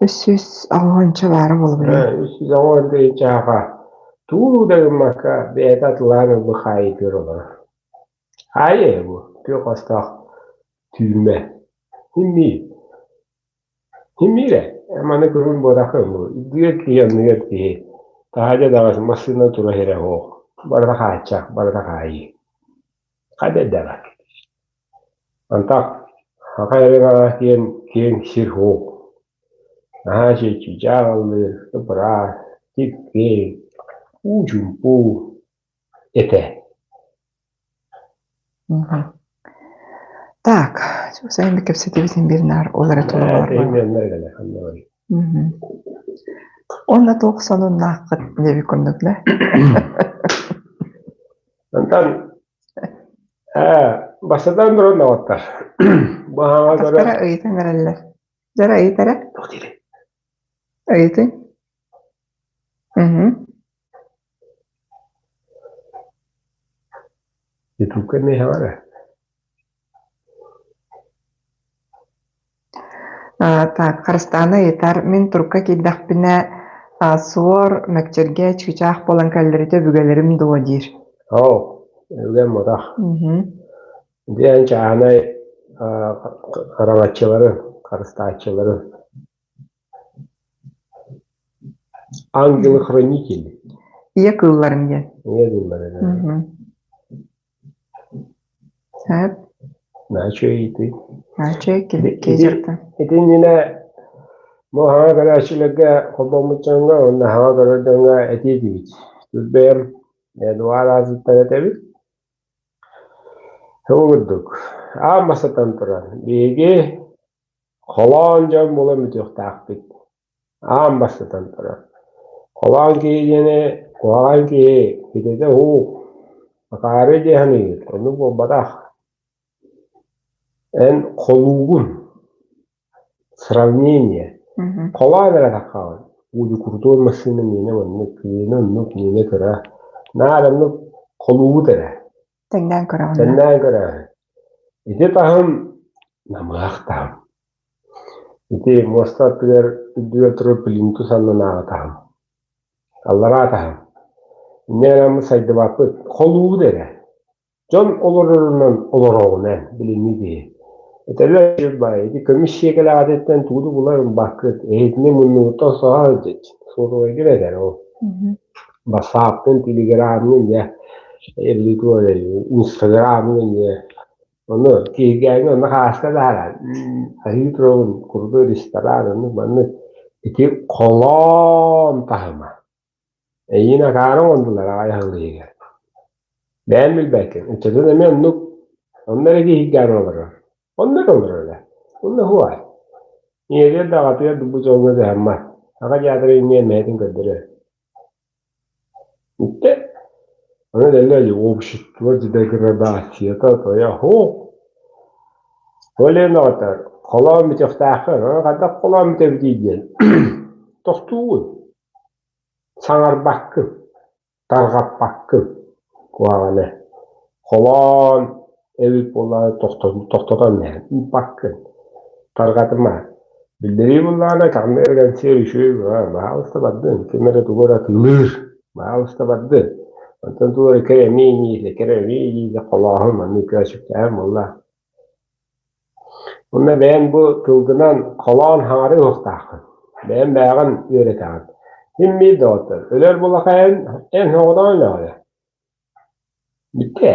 үс сүүс 380 баара буолуо. 380 саха тугу да гыммакка бэйэтэ атылаан ылбыт хаайыытыгар олорор. Хаайыы ээ бу, күөх остоох түүмэ. Химмиир. Химмиир ээ. Маны көрүн буотаххын бу. Үрдүгэр киһи, оннугар киһи. Таһырдьа даҕас массыына тура сирэ суох. Барыта хааччах, барыта хаайыы. Хайда эрдэҕэ. Антах саха эрэ диэн киэҥ сир суох. Наһаа үчүгэй чыычаах ыллыыр, ып-ыраас, кип-киэҥ, уу-чуумпу этэ. Так, сайын кэпсэтибитин биир наар ол эрэ тула Уонна туох сонуннааххыт диэбит курдук да? Онтон бастатан туран доҕоттор, бу хаҥа көрөр Атахтара ыйытан эрэллэр. Дьара ыйыт эрэ. Ыйытыҥ. Ютубка эмиэ эрэ. Так, Харыстаана ыйытар, мин турукка киирдэхпинэ суор, мэкчиргэ, чыычаах буолан кэллэритэ өбүгэлэрим дуо диир. Оо, өбүгэм ботах. Диэн чааһынай хараҥаччыларын, харыстааччыларын. Ангелы-хранители. Ийэ кыылларын диэн. Ийэ кыылларын. Сөп. Наачыйты. Наачый киһи Ити иннинэ бу хаҥа көрөөччүлэргэ холбоммут дьоҥҥо уонна хаҥа көрөр дьоҥҥо этии этибит. Түрбэйэм Эдуард аатыттан этэбит. Ол курдук, аан бастатан туран, биһиги холоон дьон буолан бүтүөхтээхпит. Аан бастатан туран, холоон киһи диэни куһаҕан киһи ситэтэ уһук, акаары дии саныыгыт, оннук буолбатах. Эн холуугун, сравнение, холоон эрэ таххаҕын, удьукурдуон массыына миэнэ маннык, миэнэ оннук, миэнэ кыра, наар оннук холуубут эрэ. Тэҥнээн көрөҕүн. Тэҥнээн көрөҕүн. Ити таһым намыһах таһым. Ити муоста аттыгар үрдүгэр турар плинтус аннынааҕы таһым. Аллараа таһым. Инньэ гынан сайдыбаппыт. Холуубут эрэ. Дьон олорорунан олороҕун эн, билиҥҥи киһи. Этэллэр баай, ити көмүс сиэкэлэҕититтэн тугу да булар ылбаккыт, эһитини муннугуттан соһо сылдьыт. Суотабайгын этэр ол. Бассааппын, телеграммын дьэ, инстаграммын дьэ. Ону киһиргээҥҥэ онно хааска таһааран, аһыы туругун курдук ресторан оннук маннык ити холоон таһыма. Эйиин акаары оҥордулар аҕай аһыллыыга. Бэйэм билбэккин, ыччатын эмиэ оннук, онно эрэ киһиргээн олорор. Онно эрэ олорор эрэ. Онно уһуай. Ийэтигэр да аҕатыгар да бу дьоҥҥо кыһаммат. Аҕа театра инниэ мэйэтин көрдөрөр. Итте Ону дэллэ общество деградацията тойо һуох. Ол иһин оҕотор холоон бүтүөхтээххин, хайдах холоон бүтэбитий диэн тохтуугун, саҥарбаккын, тарҕаппаккын куһаҕаны. Холоон эбит буоллаҕына тохтотон иһэн ыыппаккын, тарҕатыма. Биллэрии буоллаҕына каҕына кэнсиэр үчүгэй баһаалыста бардын, ким эрэ тугу эрэ атыылыыр, баһаалыста бардын. Онтон тугу эрэ кэрэмиэ иниитэ, кэрэмиэ иниитэ холооһун маннык көөчүктээһин буолла. Уонна бэйэҥ бу тылгынан холоон хаҥарыы уһуктааххын, бэйэҥ бэйэҕин үөрэтэҕин. Син биир доҕоттор, өлөр булахайын эн соҕотоҕун өлөҕүнэ. Бүттэ.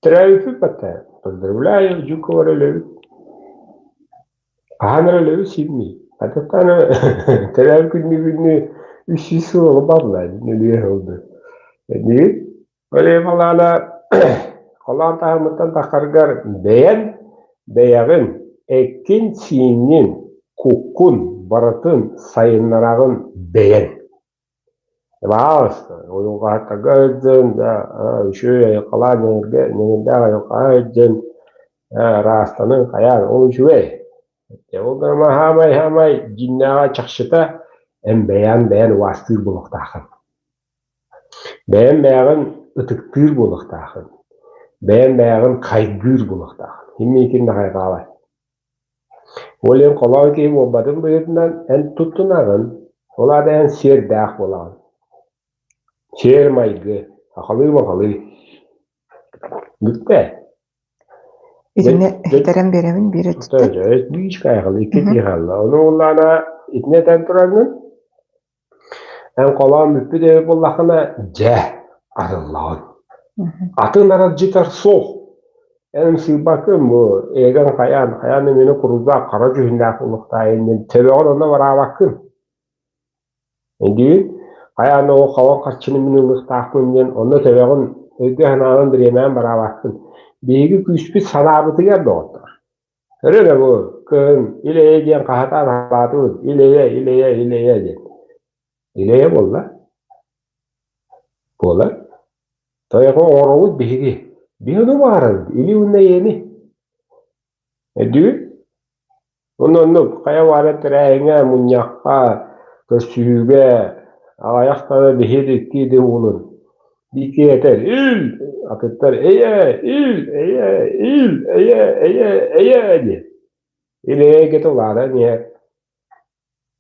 Төрөөбүппүт батта. Поздравляю, Жукова өлөбүт. Хаһан эрэ өлөбүт син биир. Хатыттан төрөөбүт күннүү күннүү 300 сыл олорбатылар, өлүө сылды. Диир. Ол иһин балаана холоон таһымыттан таххаргар бэйэн бэйэҕин, эккин-сииҥҥин, куккун барытын сайыннараҕын бэйэн. Баҕаласта, уйулҕаһыттарга сылдьан, үчүгэй айылҕалаах ньэҥиргэ ньэҥирдээх айылҕаҕа сылдьан, ыраастаныҥ, хайаан, ол үчүгэй. Ол гына хаамай хаамай дьиҥнээҕэ чахчыта эн бэйэҥ бэйэн убаастыыр буолуохтааххын. Бэйэҥ бэйэҕин ытыктыыр буолуохтааххын. Бэйэҥ бэйэҕин хайгыыр буолуохтааххын. Ким миигин да хайҕаабат. Ол иһин холоон киһи буолбатын быһыытынан эн туттунаҕын, ол аата эн сиэрдээх буолаҕын. Сиэр-майгы, сахалыы-махалыы. Бүттэ. Итини этэрэн биэрэбин биир өттүттэн. Икки киһи хаалла. Ону уоллаана итини этэн тураҥҥын Эн холоон бүппүт эбит буоллаххына, дьэ, арыллаҕын. Атын аралдьытар суох. Эн ымсыырбаккын бу эйигин хайаан, хайаан да миэнэ куруудаах хара дьүһүннээх буолуохтаайын диэн төбөҕүн онно бараабаккын. Өйдүүгүн? Хайаан да ол халыҥ харчыны мин ылыахтаахпын диэн онно төбөҕүн өйгө-санааҕын бириэмэҕин бараабаккын. Биһиги күүспүт санаабытыгар доҕоттор. Көрөр бу кыһын ил-эйэ диэн хаһытаан халаатыбыт, ил-эйэ, ил-эйэ, ил-эйэ диэн. Ил-эйэ буолла. Буолар. Тойоҕо оҥоробут биһиги. Биһи ону баҕарабыт, или уонна эйэни. Өйдүүр? Онно оннук хайа баара тэрээһиҥҥэ, мунньахха, көрсүһүүгэ аҕыйах тала биһи икки да уолун Икки этэр «Ил!» атыттар «Эйэ! Ил! Эйэ! Ил! Эйэ! Эйэ! Эйэ!» диэн. Ил эйгэтэ улаатан иһэр.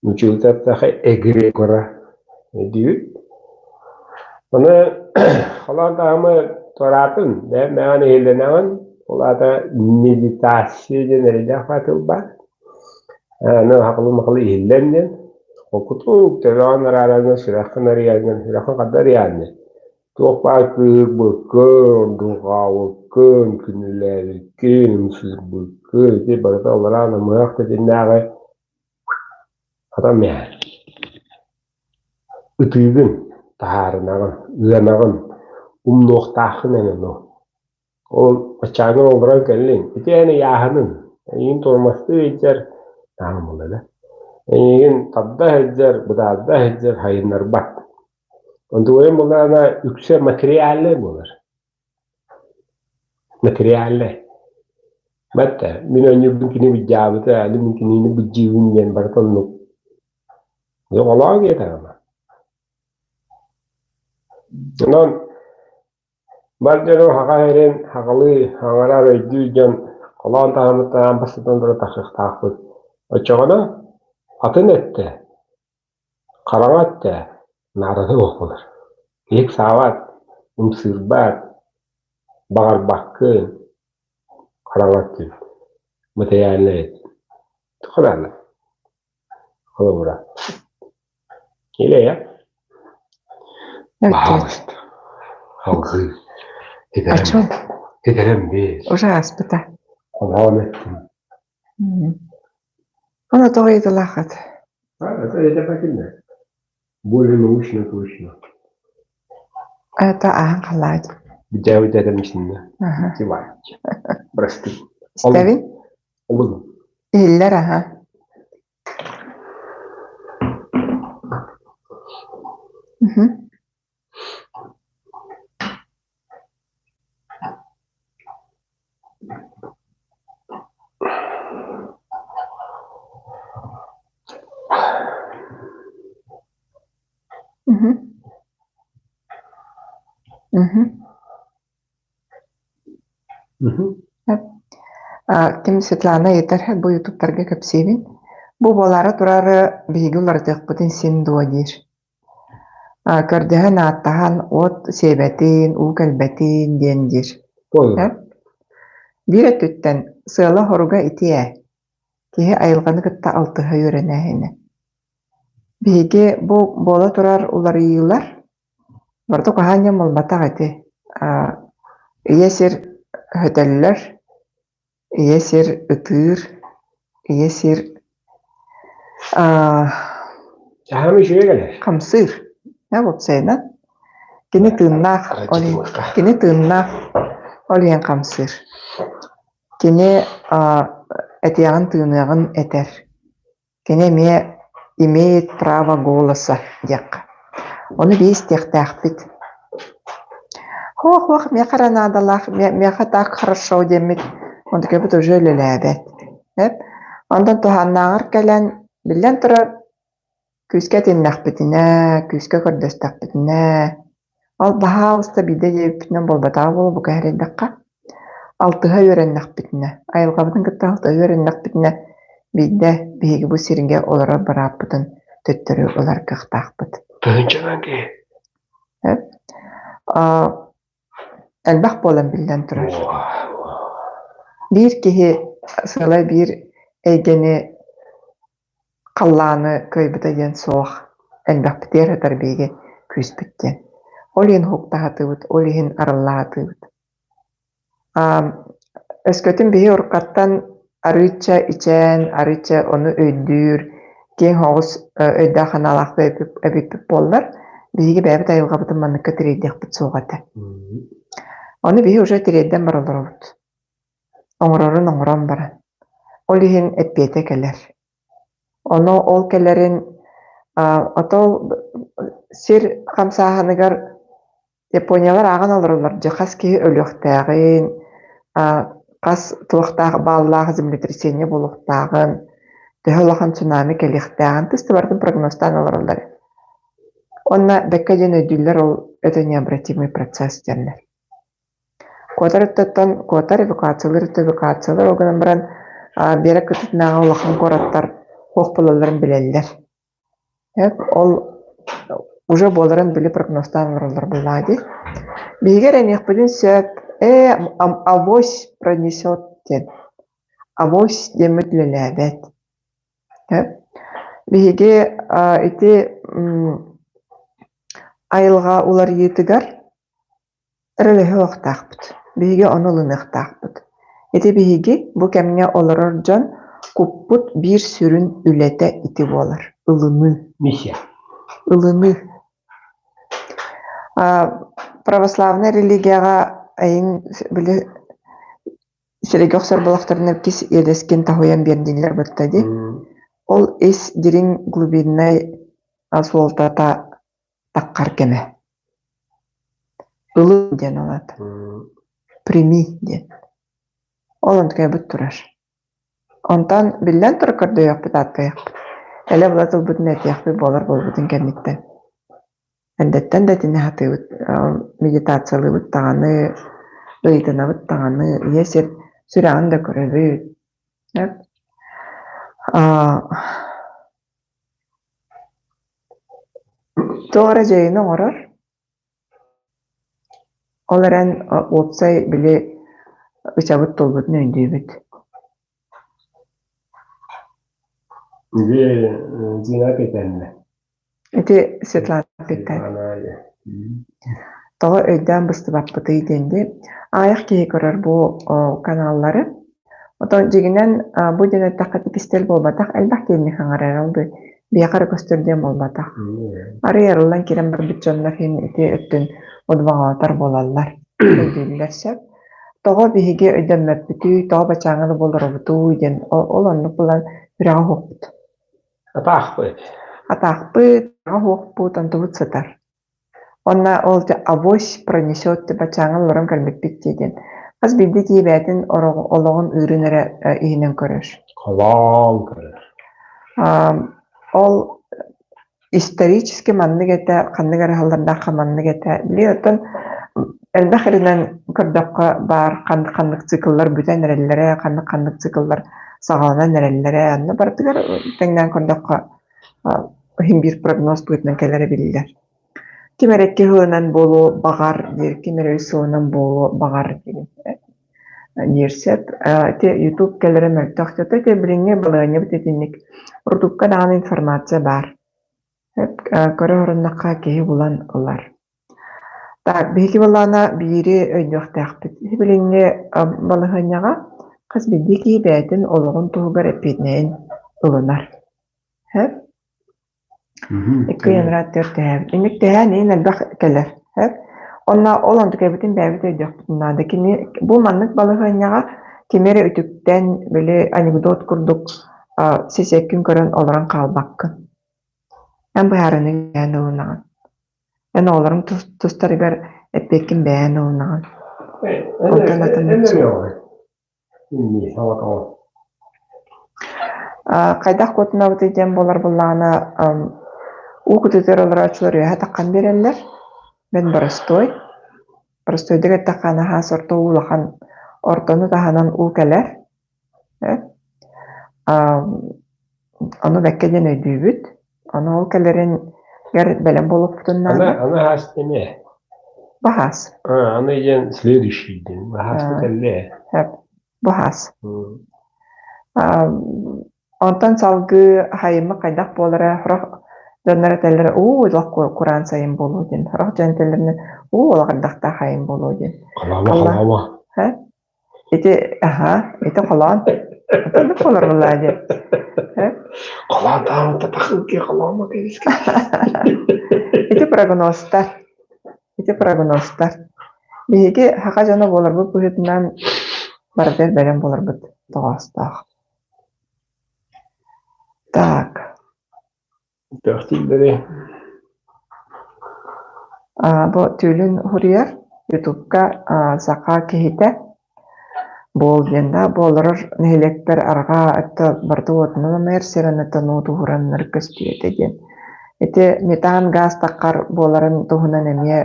Учуутаттаха эгрегора диибит. Ону холоон таһымы туораатын, бэйэм-бэйэҕин иһиллэнэҕин, ол аата медитация диэн эрэйдээх тыл баар. Аны хахылы-махылы иһиллэн диэн, холкутук төбөҕүн араараҥҥын, сүрэххин арыйаҥҥын, сүрэххин ханна арыйаҥҥын, туох баар кыыһырбыккын, ордурҕаабыккын, күнүүлээбиккин, ымсыырбыккын, ити барыта аллараа намыһах тэтимнээҕи хатан иһэр. Ытыыгын, таһаарынаҕын, ыанаҕын, умнуохтааххын эн ону. Ол баччааҥҥа олорон кэллиҥ, ити эн ыйааһыныҥ, эйигин туормастыы сылдьар таһым буолла да, эйигин тарда сылдьар, бытаарда сылдьар хайыннарбат. Онтугайым буоллаҕына үксэ материальнай буолар. Материальнай. Бэрт мин оонньуурбун кини былдьаабыта, аны мин кинини былдьыыбын диэн барыта оннук. Дьэ олоон диэтэҕим. Онон Бар дьону саха сирин сахалыы саҥарар өйдүүр дьон холоон таһымыттан аан бастатан тура тахсыахтаахпыт. Оччоҕуна атын өттө, хараҥа өттө наадата суох буолар. Киһи ыксаабат, ымсыырбат, баҕарбаккын хараҥа өттүн, материальнай өттүн. Туох Холобура, Илэйэ, баһаалыста, салгыы, Ачон. ситэрэн биэр, Уже ааспыта. холоон эттим. Ону тоҕо ыйыталааххыт? А, это это патина. Более научно точно. Это ааһан халаат. Бүтээбит этэмисиннэ. Аха. Кивач. Прости. Истэбин? Олун. Иһиллэр аха. Мгм. Мгм. Мгм. Ким Светлана ыйытар, бу ютубтарга кэпсиибин. Бу буолаары турары биһиги уларытыахпытын син дуо диир. Көрдөһөн ааттаһан уот сиэбэтин, уу кэлбэтин диэн диир. Биир өттүттэн сыала-соруга ити ээ. Киһи айылҕаны кытта алтыһа үөрэнээһинэ. Биһиги бу буола турар уларыйыылар Барыта куһаҕан диэн буолбатах ити. Ийэ сир өһөтөллөр, ийэ сир ытыыр, ийэ сир Саамай үчүгэй кэлэр. хамсыыр. Уопсайынан кини тыыннаах, ол иһин кини тыыннаах, ол иһин хамсыыр. Кини этиэҕин тыыныаҕын этэр. Кини эмиэ имеет право голоса диэххэ. Ону биһи истиэхтээхпит. Хуох-хуох, миэхэ эрэ наадалаах, миэхэ так хорошо диэммит, онтукайбыт уже үлэлээбэт. Эп. Онтон туһааннааҕар кэлэн, биллэн турар, күүскэ этиннэхпитинэ, күүскэ көрдөстөхпүтүнэ, ол баһаалыста биирдэ диэбиппитинэн буолбатаҕа буолуо бука сэрэйдэххэ, алтыһа үөрэннэхпитинэ, айылҕабытын кытта алтыһа үөрэннэхпитинэ, биирдэ биһиги бу сиргэ олорор бырааппытын төттөрү ылар кыахтаахпыт. Тыһыынчанан киһи. Эп. Элбэх буолан биллэн турар. Биир киһи сыала биир эйгэни халлааны кыайбыта диэн суох, элбэхпитигэр сытар биһиги күүспүт диэн. Ол иһин уһуктаһатыбыт, ол иһин арыллаһатыбыт. Өскөтүн биһи уруккаттан арыычча ичээн, арыычча ону өйдүүр, киэҥ соҕус өйдөөх-санаалаах эбиппит буоллар, биһиги бэйэбит айылҕабытын манныкка тириэрдиэхпит суох этэ. Ону биһи уже тириэрдэн бара олоробут. Оҥорорун оҥорон баран. Ол иһин эппиэтэ кэлэр. Ону ол кэлэрин отол сир хамсааһыныгар Япониялар ааҕан олороллор дьэ хас киһи өлүөхтээҕин, хас туохтаах бааллаах землетрясение буолуохтааҕын, төһө улахан цунами кэлиэхтээҕин тыс да барытын прогнозтаан олороллор. Уонна бэккэ диэн өйдүүллэр ол это необратимый процесс диэннэр. Куотар өттүттэн куотар, эвакуациялыыр өттө эвакуациялыыр, ол гынан баран Биэрэк кытытынааҕы улахан куораттар туох буолалларын билэллэр. Ол уже буоларын били прогнозтаан олороллор буоллаҕа дии. Биһиги эрэниэхпитин сөп, ээ авось пронесет диэн. Авось диэммит үлэлээбэт. Биһиги ити айылҕа уларыйыытыгар Эрэлэһэ уохтаахпыт, биһиги ону ылыныахтаахпыт. Ити биһиги бу кэмҥэ олорор дьон куппут биир сүрүн үлэтэ ити буолар – ылыныы. Миссия. Ылыныы. Православнай религияҕа эйин били сирэйгэ охсор буоллахтарына иккис иэдэскин таһыйан биэрдиннэр бытта дии. Ол ис дириҥ глубиннай суолтата таххар кэмэ. Ылын диэн ол аата. Прими диэн. Ол онтукайбыт турар. Онтон биллэн турар көрдөйүөхпүт ааттайыахпыт. Элэ-была тылбытын этиэхпит буолар буолбутун кэнниттэн. Эрдэттэн да итини сатыыбыт, медитациялыыбыт даҕаны, ыйытынабыт даҕаны, ийэ сир сүрэҕин да көрөбүт. Туох эрэ дьайыыны оҥорор, ол эрэн уопсай били ычабыт туолбутун өйдүүбүт. Ити Зина кэтэннэ. Ити Светлана Петровна. Тоҕо өйдөөн быстыбаппытый диэн дии. Аҕыйах киһи көрөр бу каналлары. Оттон дьиҥинэн бу диэн эттэххэ кистэл буолбатах, элбэх киһини хаҥарар ол биһиэхэ эрэ көстөр диэн буолбатах. Арый арыллан киирэн барбыт дьоннор иһин ити өттүн удумаҕалатар буолаллар, өйдүүллэр сөп. Тоҕо биһиги өйдөммөппүтүй, тоҕо баччааҥҥа да буоларбытый диэн ол оннук булан үрэҕи уһуохпут. Атаахпыт. Атаахпыт, үрэҕи уһуохпут, онтубут сытар. Уонна ол дьэ авось пронесет деп баччааҥҥа олорон кэлбиппит дии диэн. Хас биирдии киһи бэйэтин олоҕун ыырын эрэ иһинэн көрөр. Холоон көрөр. Ол исторически маннык этэ, ханнык эрэ аһыллардаахха маннык этэ. Били оттон элбэх эринэн көрдөххө баар ханнык цикллар бүтэн эрэллэрэ, ханнык-ханнык цикллар саҕаланан эрэллэрэ. Онно барытыгар тэҥнээн көрдөххө иһин биир прогноз быһыытынан кэлэрэ биллэр. Ким эрэ икки сылынан буолуо баҕар диир, ким эрэ үс сылынан буолуо баҕар диир диир сөп. Ити YouTube кэлэрэ мөлтөх дьэ ити билиҥҥи балаһыанньабыт итинник. Рутубка даҕаны информация баар. Көрө оһоруннахха киһи булан ылар. Так, биһиги былаана биири өйдүөхтээхпит. Билиҥҥи балаһыанньаҕа хас биирдии киһи бэйэтин олоҕун туһугар эппиэтинэһин ылынар. Сөп? Икки январь түөрт Инник тэһээн иһин элбэх кэлэр. Сөп? Онно ол онтукайбытын бэйэбит өйдүөхпүтүн наада. Кини бу маннык балаһыанньаҕа кими эрэ үтүктэн, били анекдот курдук сисеккин көрөн олорон хаалбаккын. Эн быһаарыныыҥ бэйэҥ ылынаҕын. Эн оҕолоруҥ тустарыгар эппиэккин бэйэҥ ылынаҕын. Онтон атын суох. Хайдах куотунабытый диэн буолар буоллаҕына, уу кытыытыгар олорооччулар үөһэ таххан биэрэллэр. Мин боростуой. Боростуойдук эттэххэ, наһаа сорто уу улахан ортону таһынан уу кэлэр. Ону бэккэ диэн өйдүүбүт. Ону ол кэлэригэр бэлэм буолуохпутун наада. Аны аас эмиэ. Баһаас. Аны диэн следующий диэн. Баһаас кэллэ. Баһаас. Онтон салгыы хайыммыт хайдах буолара сорох дьоннор этэллэрэ уу олох кураан сайын буолуо диэн. Сорох дьон этэллэринэ уу олох ардахтаах сайын буолуо диэн. Халаама халаама. Ити аһаа, ити холоон. Оннук буолар буоллаа диэн. Холоон таамта тахылки холоомо кэбискэ. Ити прогнозтар. Ити прогнозтар. Биһиги саха дьоно буоларбыт быһыытынан барытыгар бэлэм буоларбыт тоҕоостоох. Так. Көхтүүлэри Бу түүлүн суруйар Ютубка саха киһитэ буол диэн да бу олорор нэһилиэктэр арҕаа өттө барыта уотунан умайар сир анныттан уот уһураннар көстүөтэ диэн. Ити метан газ таххар буоларын туһунан эмиэ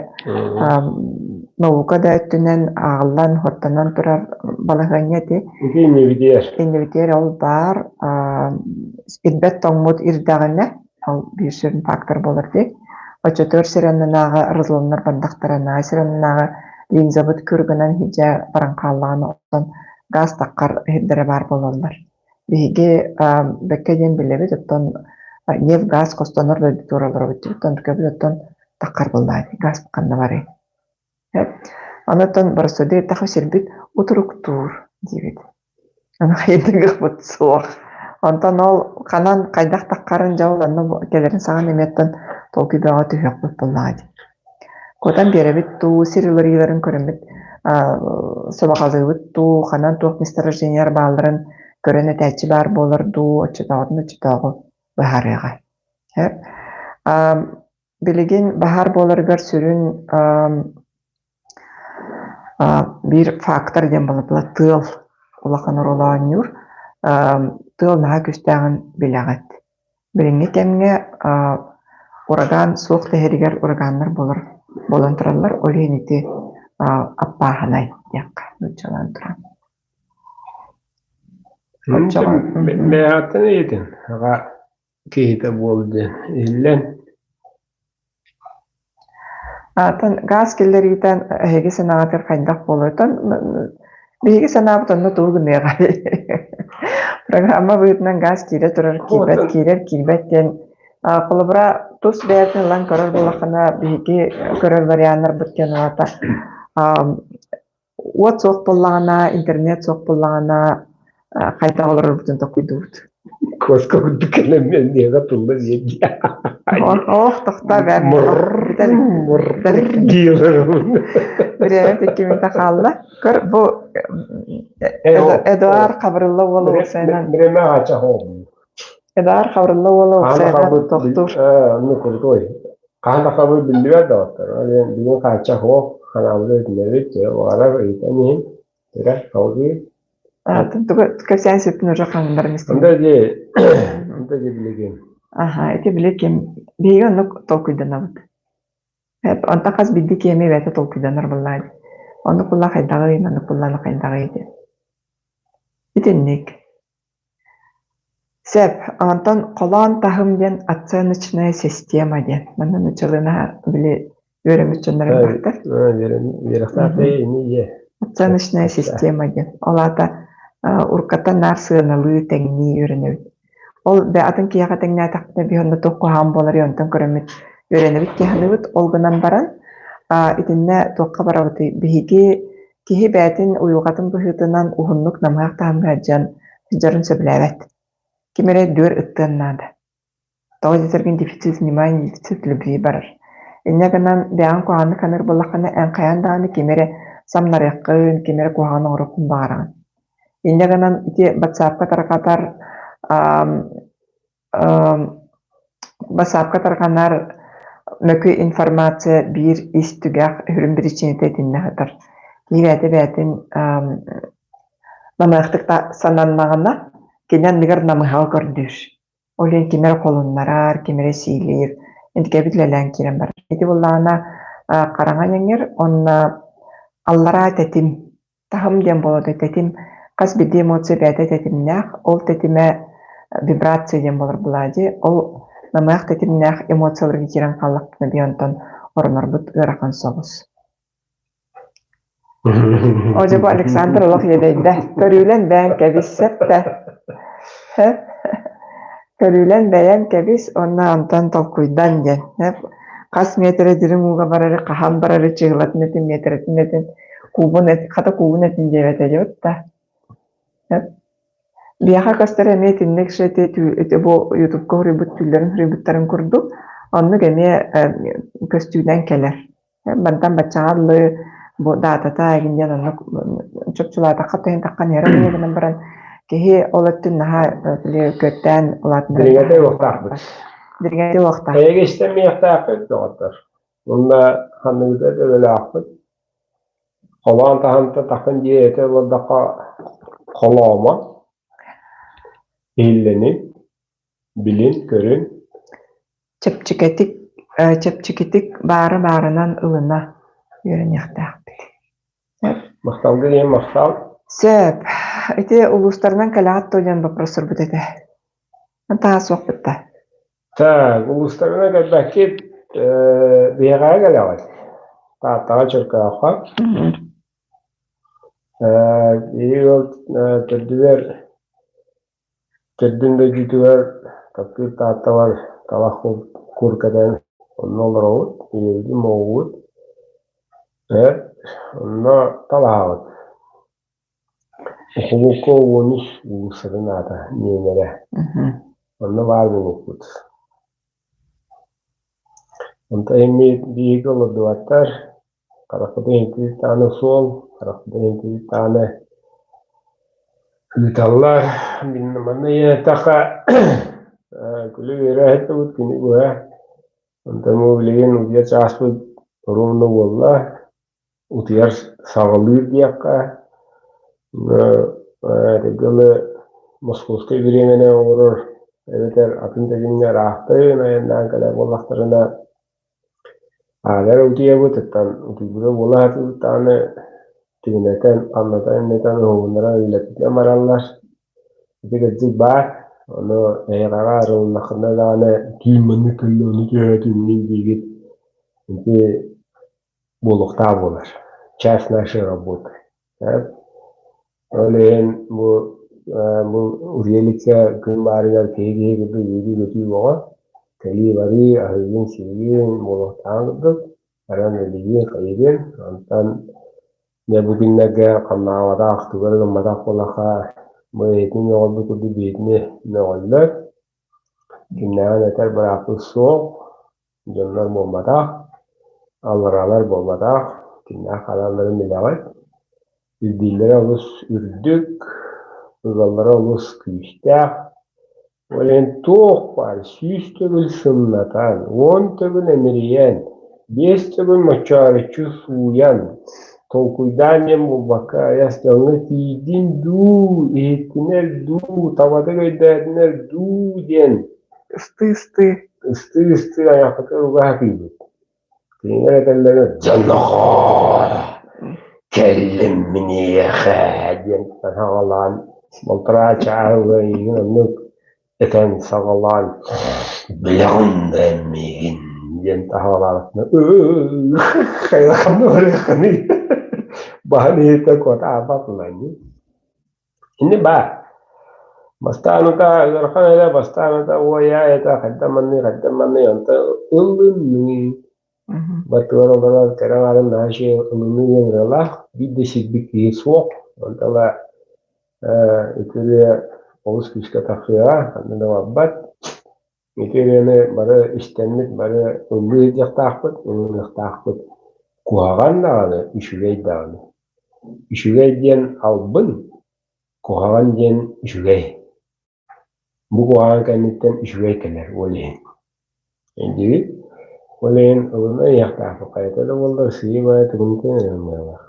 наука да өттүнэн ааҕыллан, суоттанан турар балаһыанньа ити. Ити иннибитигэр. Иннибитигэр ол баар ирбэт тоҥмут ирдэҕинэ, ол биир сүрүн фактор буолар дии. Оччотугар сир аннынааҕы разломнар бардахтарына, сир аннынааҕы линзабыт күр гынан иһдьэ баран хааллаҕына, оттон газ таххар иһирдэрэ баар буолаллар. Биһиги бэккэ диэн билэбит, оттон нефть, газ хостонор дойду туораларабыт, оттон көбүт оттон таххар буоллаа дии, газ ханна барый? Онтон боростуойдук эттэххэ сирбит утуруктуур диибит. Аны хайдыгыхпыт суох. Онтон ол ханан хайдах таххарын дьэ ол онно кэлэрин саҕана эмиэттэн толкуй бөҕө түһүөхпүт буоллаҕа дии. Куотан биэрэбит дуу, сир уларыйыыларын көрөммүт сабаҕалыыбыт дуу, ханан туох месторождениелар баалларын көрөн этээччи баар буолар дуу, оччотооҕутун оччотооҕу быһаарыаҕа. Билигин баһаар буоларыгар сүрүн биир фактор диэн буолла тыал улахан оруолу оонньуур. Тыал наһаа күүстээҕин билэҕит. Билиҥҥи кэмҥэ ураган суох тэһэригэр ураганнар буолар буолан тураллар. Ол иһин ити аппааһынай диэххэ нууччалаан туран. Оччоҕо Бэйэҕиттэн ыйытын аҕа киһитэ буол диэн иһиллэн Атын гаас киллэриитэ эһиги санааҕытыгар хайдах буолуой? Оттон биһиги санаабыт онно тугу гыныаҕай? Программа быһыытынан гаас киирэ турар, киирбэт, киирэр, киирбэт диэн холобура тус бэйэтин ылан көрөр буоллаххына, биһиги көрөр варианнарбыт диэн аата Уот суох буоллаҕына, интернет суох буоллаҕына, хайдах олорорбутун толкуйдуубут. Куоска курдук кэлэн миэхэ тылла сиэрдиэ. Ох, тохтоо бээ. Бириэмэ икки хаалла. Көр, бу Эдуард Хабырылла уола уопсайынан Бириэмэ ача хообун. Эдуард Хабырылла уола уопсайынан тохтуур. Ну крутой. Хаһан тахсабыт биллибэт доҕоттор. Ол иһин бүгүн хааччах суох, ханаабыты өтүнэбит, баҕарар ыйытан иһин, эрэ салгыы. Тугу кэпсээн сөптүн уже хаҥнарын истим. Онто дии, онто дии билигин. Аха, ити били ким биһиги оннук толкуйданабыт. Онтон хас биирдии киһи бэйэтэ толкуйданар буоллаа дии. Оннук буолла хайдаҕый, маннык буолла хайдаҕый диэн. Итинник. Сөп, онтон холоон таһым диэн оценочная система диэн. Манна нууччалыы наһаа били үөрэммит дьоннор элбэхтэр. Оценочная система диэн. Ол аата уруккаттан наар сыаналыы, тэҥнии үөрэнэбит. Ол атын киһиэхэ тэҥнээтэхпинэ биһи онно туох куһаҕан буоларый онтон көрөммүт үөрэнэбит дии саныыбыт. Ол гынан баран итиннэ туохха барабытый? Биһиги Киһи бэйэтин уйулҕатын быһыытынан уһуннук намыһах таһымҥа сылдьан сылдьарын сөбүлээбэт. Ким эрэ дүөр ыттыан наада. Тоҕо диэтэргин дефицит внимания, дефицит любви барар. Инньэ гынан бэйэҕин куһаҕаннык саныыр буоллаххына, эн хайаан даҕаны кими эрэ самнарыаххын, кими эрэ куһаҕан оҥоруоххун баҕараҕын. Инньэ гынан ити батсаапка тарҕатар Бассаапка тарҕанар Мөкү информация биир ис түгэх сүрүн биричиинэтэ итиннэ сытар. Киһи бэйэтэ бэйэтин намыһахтык сананнаҕына, кини анныгар намыһаҕы көрдүүр. Ол иһин ким эрэ холуннарар, ким эрэ сиилиир, интикэбит үлэлээн киирэн барар. Ити буоллаҕына хараҥа ньэҥир уонна аллараа тэтим таһым диэн буолар тэтим хас биирдии эмоция бэйэтэ тэтимнээх, ол тэтимэ вибрация диэн буолар былаадьы, ол намыһах тэтимнээх эмоцияларга киирэн хааллахпытына биһи онтон оронорбут ыарахан соҕус. О дьэ бу Александр олох иэдэйдэ. Көрүүлэн бэйэҥ кэбис сөп да. Көрүүлэн бэйэҥ кэбис уонна онтон толкуйдан диэн. Хас миэтэрэ дириҥ ууга барары, хаһан барары, чыһылатын этин, миэтэрэтин этин, куубун хата куубун этин диэбэтэ диэбит да. Биһиэхэ көстөр эмиэ итинник ити бу ютубка суруйбут түүллэрин суруйбуттарын курдук, оннук эмиэ көстүүнэн кэлэр. Мантан баччаҕа дылы бу даатата эҥин диэн оннук чопчулаатахха тыһын-таххан иһэрэ буолуо гынан баран киһи ол өттүн наһаа били күөттээн улаатыннарар Дириҥэтэ уохтаахпыт. Дириҥэтэ уохтаах. Эйиги истэмиэхтээхпит доҕоттор. Уонна ханныгыта төбөлөөхпүт. Холоон таһынта тахын дьиэ этэ олордоххо холоомо, иһиллэнин, билин, көрүн. Чэпчэкитик, чэпчэкитик баары баарынан ылына үөрэниэхтээхпит. Махталга диэн махтал. Сөп. Ити улуустарынан кэлэҕит дуо диэн боппуруостарбыт этэ. Таа суохпут да. Так, улуустарынан кэлбэккит, биһиэхэ кэлэҕит. Тааттаҕа Чөркөөххө. Биһиги ыал төрдүгэр Төрдүн дойдутугар таптыыр Таатталар талах кур кэтэн онно олоробут, ийэбитин моҕуубут, онно талаһабыт. Ухулука 13 уулуссатын аата нүөмэрэ. Онно баар буолуохпут. Онтон эмиэ биһиги олордубаттар, Харахпытын иһиттибит даҕаны суол, харахпытын иһиттибит даҕаны ыыталлар. Манна иһэттэххэ күлү-үөрэ иһиттибит күнү быһа. Онтон бу билигин утуйар чааспыт ровно буолла. Утуйар саҕалыыр диэххэ. Этэргэ дылы московскай бириэмэни оҥорор эбэтэр атын тэтимҥэ ыраахтын айаннаан кэлэр буоллахтарына Аалар утуйабыт, оттон утуйбута буола сатыыбыт даҕаны тигинэтэн, ханнатан-иннэтэн уһугуннаран үлэлэппитинэн бараллар. Ити кырдьык баар, ону эйэҕэҕэ арылыннаххына даҕаны түүн маннык кэллэ, ону түһээтим мин диигит. Ити буолуохтаах буолар. Часть нашей работы. Ол иһин бу бу утуйа күн баарыгар киһи киһи курдук үөрүү-көтүү бөҕө, кэлии-барыы, аһыырын-сиирин буолуохтааҕын курдук, баран үлэлиир, онтон дьэ бу күннэргэ хамнаабатах, тугу эрэ гымматах буоллахха, бу эһитин мөҕөлбүт курдук биһитини мөҕөллөр, кимнээҕин этэр бырааппыт суох, дьоннор буолбатах, аллараалар буолбатах, кимнээх хаалалларын билэҕит. Ирдииллэрэ олус үрдүк, ыгаллара олус күүстээх. Ол иһин туох баар 100 төгүл сымнатан, 10 төгүл эмирийэн, 5 төгүл мочооруччу сууйан, толкуйдаан диэн буолбакка, айас дьоҥҥо тиийдин дуу, иһиттинэр дуу, табатык өйдөөтүнэр дуу диэн Ыстыы-ыстыы. Ыстыы-ыстыы айахпытын уга сатыыбыт. Кинилэр этэллэрэ «Дьонноҕоор, кэллим миниэхэ» диэн саҕалаан балтараа чааһы ыла эйигин оннук этэн саҕалаан «Билэҕин да эн миигин» диэн таһаҕалаабытына хайдаххына барыаххыный баһын иһитэ куотаабат ыланньы Ини баар. Бастаан утаа ыарахан эрэ, бастаан утаа уойаа этэ, хайдах манный, хайдах манный, онтон ыллынныы. Баттыгар олорор кэрэ аҥаарын наһаа үчүгэй ылыныы диэн ырыалаах, биир да сирбит киһи суох. Онтон ыла ити ырыа олус күүскэ тахсыаҕа, ханна да барбат. Ити ырыаны бары истэммит, бары ыллыы сылдьыахтаахпыт, ылыныахтаахпыт. Куһаҕан даҕаны, үчүгэй даҕаны. Үчүгэй диэн албын, куһаҕан диэн үчүгэй. Бу куһаҕан кэнниттэн үчүгэй кэлэр ол иһин. Өйдүүгүт? Ол иһин ылына иһиэхтээхпит. Хайата да буоллар сыыйа-баайа тыгынтын ылыныахтаах.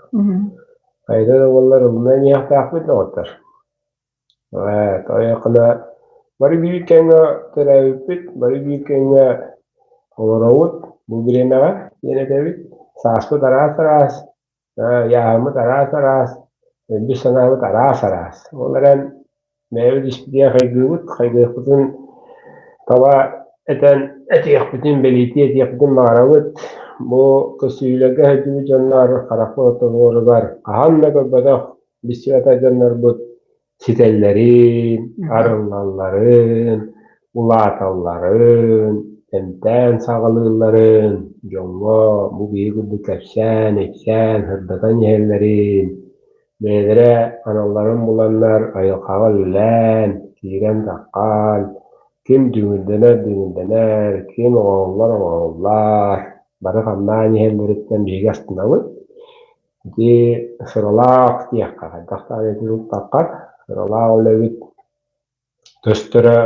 Хайата да буоллар ылына иһиэхтээхпит доҕоттор. Ээ, тойохуна бары биир кэмҥэ төрөөбүппүт, бары биир кэмҥэ олоробут бу бириэмэҕэ диэн этэбит. Сааспыт араас-араас, ыйааһыммыт араас-араас, өйбүт-санаабыт араас-араас. Ол эрэн бэйэбит испитигэр хайгыыбыт, хайгыахпытын таба этэн этиэхпитин, бэлиэтии этиэхпитин баҕарабыт. Бу көссүүлэргэ сылдьыбыт дьоннор харахпыт ортолоругар хаһан да көрбөтөх билсибэтэх дьоннорбут ситэллэрин, арыллалларын, улааталларын, эмтээн саҕалыылларын, дьоҥҥо бу биһиги курдук кэпсээн-ипсээн, сырдатан иһэллэрин, бэйэлэрэ аналларын буланнар айылҕаҕа үлэлээн, киирэн-таххан, ким дүҥүрдэнэр дүҥүрдэнэр, ким оҥоһуллар оҥоһуллар, бары хамнаан иһэллэриттэн биһиги астынабыт. Ити сыралаах диэххэ, хайдах даҕаны ити туппаккар, сыралаах үлэбит көстөрө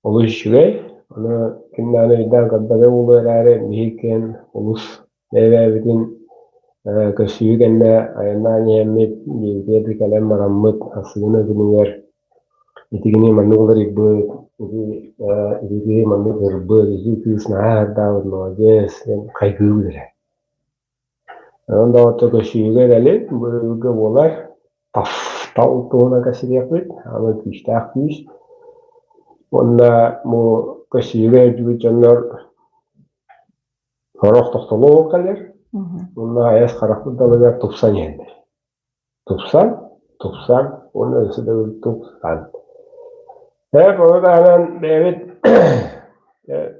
олус үчүгэй. Ону ким даҕаны өйдөөн көрбөтө буолуо эрээри, биһиги иккиэн олус бэйэ-бэйэбитин көрсүһүү кэннэ айаннаан иһэммит, дьиэбитигэр да кэлэн бараммыт, ассыына күнүгэр итигини маннык уларыйбыт, ити ити киһи маннык ырбыт, ити кыыс наһаа ырдаабыт, молодец диэн хайгыыбыт эрэ. Онон доҕотто көссүүгэ кэлин, бырыылга буолар таптал туһунан кэпсэтиэхпит, аны күүстээх күүс. Уонна бу көссүүгэ өйдүүбүт дьоннор сорох тохтолуох кэлэр, уонна айас харахпыт далыгар тупсан иһэллэр. Тупсан, тупсан уонна өссө да тупсан. Ээ, ону таһынан бэйэбит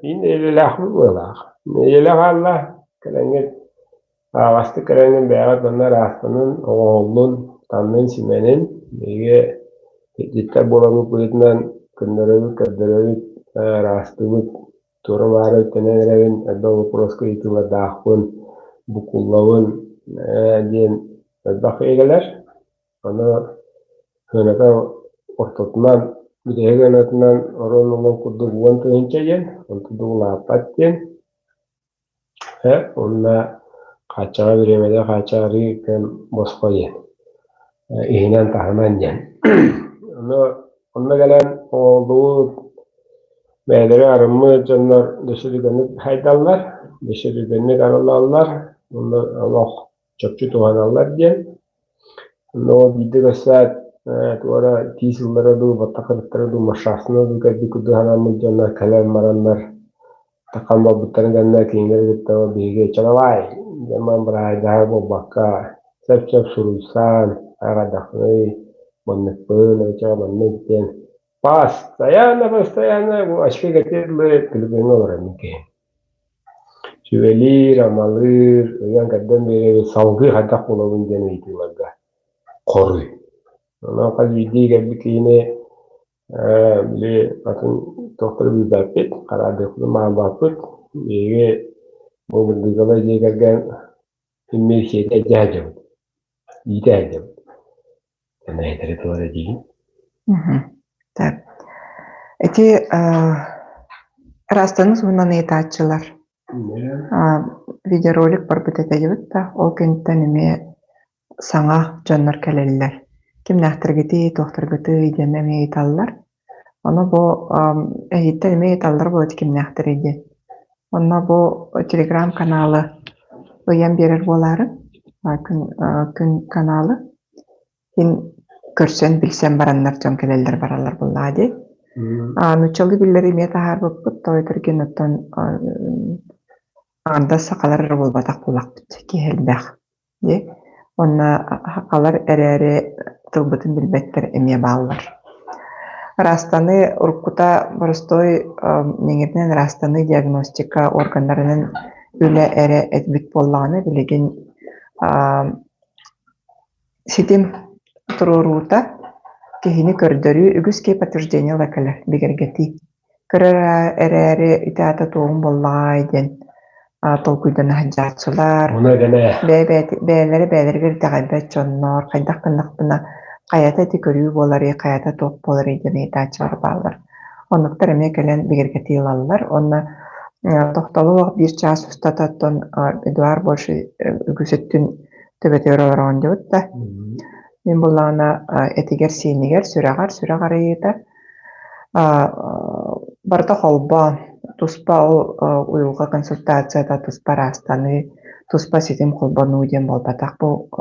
биир нэдиэлэлээхпит быһыылаах. Нэдиэлэ хаалла, кэлэҥҥит аһаҕастык кэлэҥҥин бэйэҕит манна ыраастанын, оҥоһуллун, таннын, симэнин. Биһиги ититтэр буоламмыт быһыытынан көннөрөбүт, көрдөрөбүт, ыраастыыбыт. Туора-маары үктэнэн эрэбин, элбэх боппуруоска ыйытыылардаахпын, буккуллабын диэн элбэх эйгэлэр. Аны сыаната ортотунан, бүтэһик ыанатынан орон олох курдук 10 000 диэн, онтон да улааппат диэн. Уонна хааччаҕа бириэмэтэ хааччаҕарыы кэм босхо диэн, иһинэн-таһынан диэн. Ону онно кэлэн оҕолуу бэйэлэрэ арыммыт дьоннор өссө түргэнник хайдаллар, өссө түргэнник арыллаллар, уонна олох чопчу туһаналлар диэн. Онно ол биирдэ көрсөөт, туора тиис ыллара дуу, баттах кырыттара дуу, машасына дуу кэлбит курдук санааммыт дьоннор кэлэн бараннар таххан барбыттарын кэннэ кинилэри кытта биһиги чалабаай диэн баран быраайдаһар буолбакка сөп-сөп суруйсан, хайдахпыный, манныкпын, эбэтэр маннык диэн постоянно, постоянно бу очки кэтирлы телефоҥҥа олорор мин киһим. Сүбэлиир, амалыыр, ыйан-кэрдэн биэрэбит, салгыы хайдах буолабын диэн ыйытыыларга хоруй. Онон хас биирдии кэлбит киһини били атын туохтары билбэппит, хараардыахпытын баҕарбаппыт. Биһиги бу Бырдыыкалар дьиэ кэргэн иммиирсийэтэ илдьэ сылдьабыт, иитэ сылдьабыт. Этэри тылар этиигин. Так. Ити ыраастаны туһунан ыйытааччылар видеоролик барбыт этэ диэбит да, ол кэнниттэн эмиэ саҥа дьоннор кэлэллэр. Кимнээхтэргитий, туохтаргытый диэн эмиэ ыйыталлар. Ону бу эһиттэн эмиэ ыйыталлар буолуо кимнээхтэрий диэн. Онно бу телеграм-каналы ыйан биэрэр буолаары, күн, күн каналы син көрсөн билсэн бараннар дьон кэлэллэр бараллар буоллаҕа дии. Нууччалыы биллэр эмиэ таһаарбыппыт, тоҕо этэргин оттон аҥардас сахалар эрэ буолбатах буоллахпыт, киһи элбэх. Дии. Уонна сахалар эрээри тылбытын билбэттэр эмиэ бааллар. Ыраастаныы уруккута боростуой ньэҥиринэн ыраастаныы диагностика органнарынан үлэ эрэ эбит буоллаҕына билигин ситим туруоруута киһини көрдөрүү үгүс киһи подтверждение ыла кэлэр бигэргэтии. Көрөр эрээри ити аата туоҕум буоллаҕай диэн толкуйдана сылдьааччылар, бэйэлэрэ бэйэлэригэр итэҕэйбэт дьоннор, хайдах гыннахпына хайата ити көрүү буоларый, хайата туох буоларый диэн ыйытааччылар бааллар. Оннуктар эмиэ кэлэн бигэргэтии ылаллар уонна Тохтоло биир чаас устата оттон Эдуард больше үгүс өттүн төбөтүгэр олороҕун диэбит да. Мин буоллаҕына этигэр-сиинигэр, сүрэҕэр, сүрэх арыйыыта барыта холбоон, туспа ол уйулҕа консультацията, туспа ыраастаныы, туспа ситим холбонуу диэн буолбатах. Бу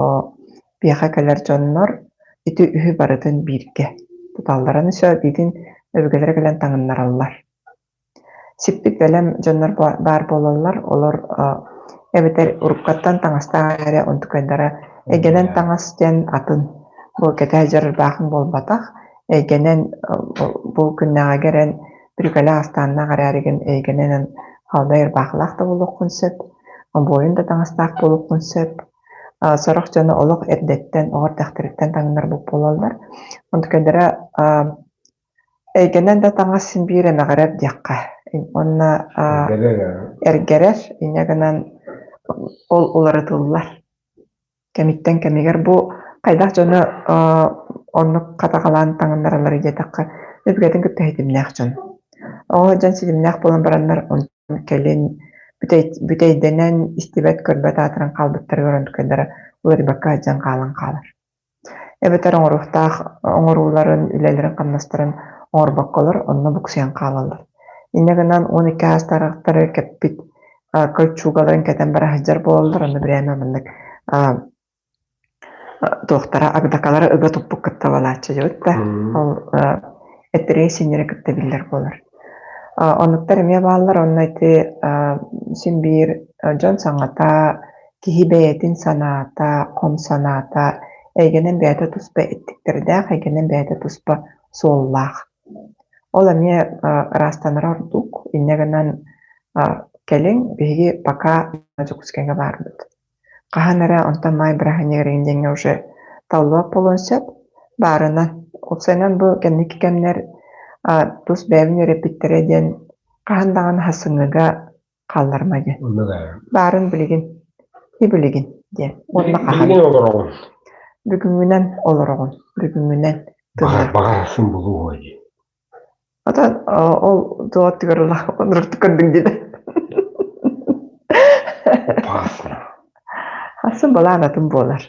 биһиэхэ кэлэр дьоннор ити үһү барытын бииргэ туталларын сөп, биитин өбүгэлэрэ кэлэн таҥыннараллар. Сиппит бэлэм дьоннор баар буолаллар, олор эбэтэр уруккаттан таҥастаах эрэ онтукайдара эйгэнэн таҥас диэн атын бу кэтэ сылдьар ырбаахыҥ буолбатах, эйгэнэн бу күннээҕигэ эрэн бүрүкэлээх астааннаах эрээригин эйгэнэн халдай ырбаахылаах да буолуоххун сөп, обуойун да таҥастаах буолуоххун сөп. Сорох дьону олох эрдэттэн, оҕо эрдэхтэриттэн таҥнарбыт буолаллар. Онтукайдара Эйгэнэн да таҥас син биир эмэҕирэр диэххэ уонна эргэрэр, инньэ гынан ол уларытыллар кэмиттэн кэмигэр. Бу хайдах дьону оннук хатаҕалаан таҥыннараллар диэтэххэ, өбүгэтин кытта ситимнээх дьон. Оҕо дьон ситимнээх буолан бараннар онтон кэлин бүтэйдэнэн истибэт-көрбөт аатыран хаалбыттарыгар онтукайдара уларыйбакка сылдьан хаалан хаалар. Эбэтэр оҥоруохтаах оҥорууларын, үлэлэрин-хамнастарын оҥорбокколор онно буксуйан хаалаллар. Инньэ гынан 12 аастаахтары кэппит кольчугаларын кэтэн бара сылдьар буолаллар, онно бирээмэ маннык туохтара агдакалара ыга туппут кытта балааччы дьабыт да ол этэрээ синнэрэ кытта биллэр буолар. Оннуктар эмиэ бааллар, онно ити син биир дьон саҥата киһи бэйэтин санаата, хом санаата эйгэнэн бэйэтэ туспа эттиктэрдээх, эйгэнэн бэйэтэ туспа суоллаах. Ол эмиэ ыраастанара ордук. Инньэ гынан кэлин биһиги пока Дьокуускайга баарбыт. Хаһан эрэ онтон маай бырааһынньыгар диэҥҥэ уже таллыбат буолуон сөп. Баарынан. Уопсайынан бу кэнники кэмнэр тус бэйэбин үөрэппиттэрэ диэн хаһан даҕаны хасыҥҥыга хаалларыма диэн. Баарын билигин, и билигин диэн. Уонна хаһан. Билигин олороҕун. Бүгүҥҥүнэн олороҕун. Бүгүҥҥүнэн тыллар. Баҕарасың булуо дии. Отон ол туоттугар онурту көрдүҥ диэн. Опасно. Атын балаан атын буолар.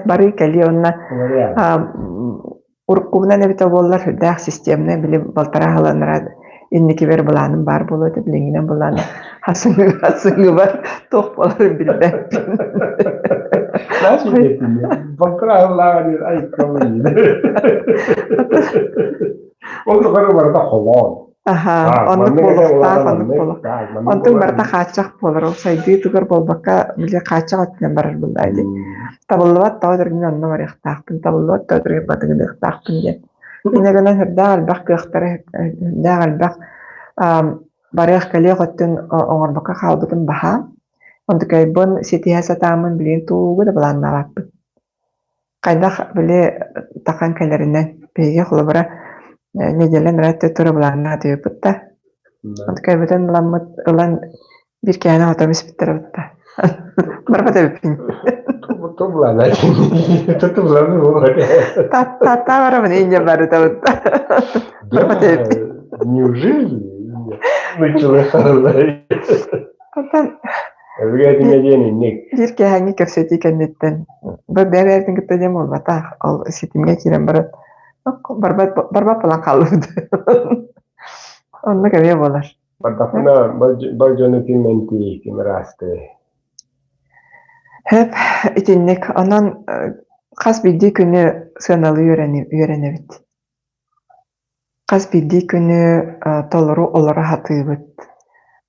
Барыы кэлии онно Уруккубунан эбитэ буоллар сүрдээх системнай били балтараа сыланара инникибэр былааным баар буолуо этэ билиҥҥинэн былаана хасыҥыбар туох буоларын билбэппин. Балтараа сыллааҕа диэн айкалыйын. Ол тухары барыта холоон. Аха, оннук буолуохтаах, оннук буолуох. Онтон барыта хааччах буолар. Ол сайдыы тугар буолбакка, били хааччах өттүнэн барар буоллаа дии. Табыллыбат тоҕо дөргүн онно барыахтаахпын, табыллыбат тоҕо дөргүн батыгыныахтаахпын диэн. Инньэ гынан сүрдээх элбэх кыахтары, сүрдээх элбэх барыах-кэлиэх өттүн оҥорбокко хаалбытым баһаам. Онтукайбын ситиһэ сатааммын билигин тугу да былааннаабаппын. Хайдах били тахан кэлэринэн биһиги холобура нэдиэлэ нөрөөттө тура былааннаах атыйыппыт да кэлбитин ыламмыт ылан биир кээнэ хотом испиттэрэ бытта барбат эбиппин Та барабын инньэ барыта бытта барбат эбиппин Неужели? Оттон Өбүгэ диэн инник. Биир киэһээҥҥи кэпсэтии кэнниттэн бу бэйэ-бэйэбитин кытта диэн буолбатах, ол ситимҥэ киирэн баран барбат барбат буолан хааллыбыт. Оннук эмиэ буолар. Бардахпына бар дьону ким мэнтии, ким ыраастыы. Хөп, итинник. Онон хас биирдии күнү сыаналыы үөрэнэбит. Хас биирдии күнү толору олоро сатыыбыт,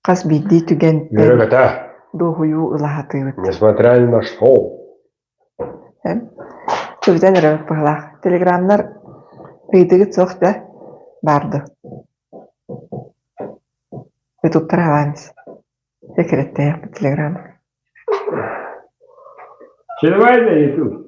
хас биирдии түгэнтэн Үөрэ-көтө. дуоһуйуу ыла сатыыбыт. Несмотря ни на что. Түбүтэн эрэ быһылаах. Телеграмнар ыйытыгыт суох да баар дуо? Ютубтар аҕааныс. Секреттээх телеграм. Чилбай да ютуб.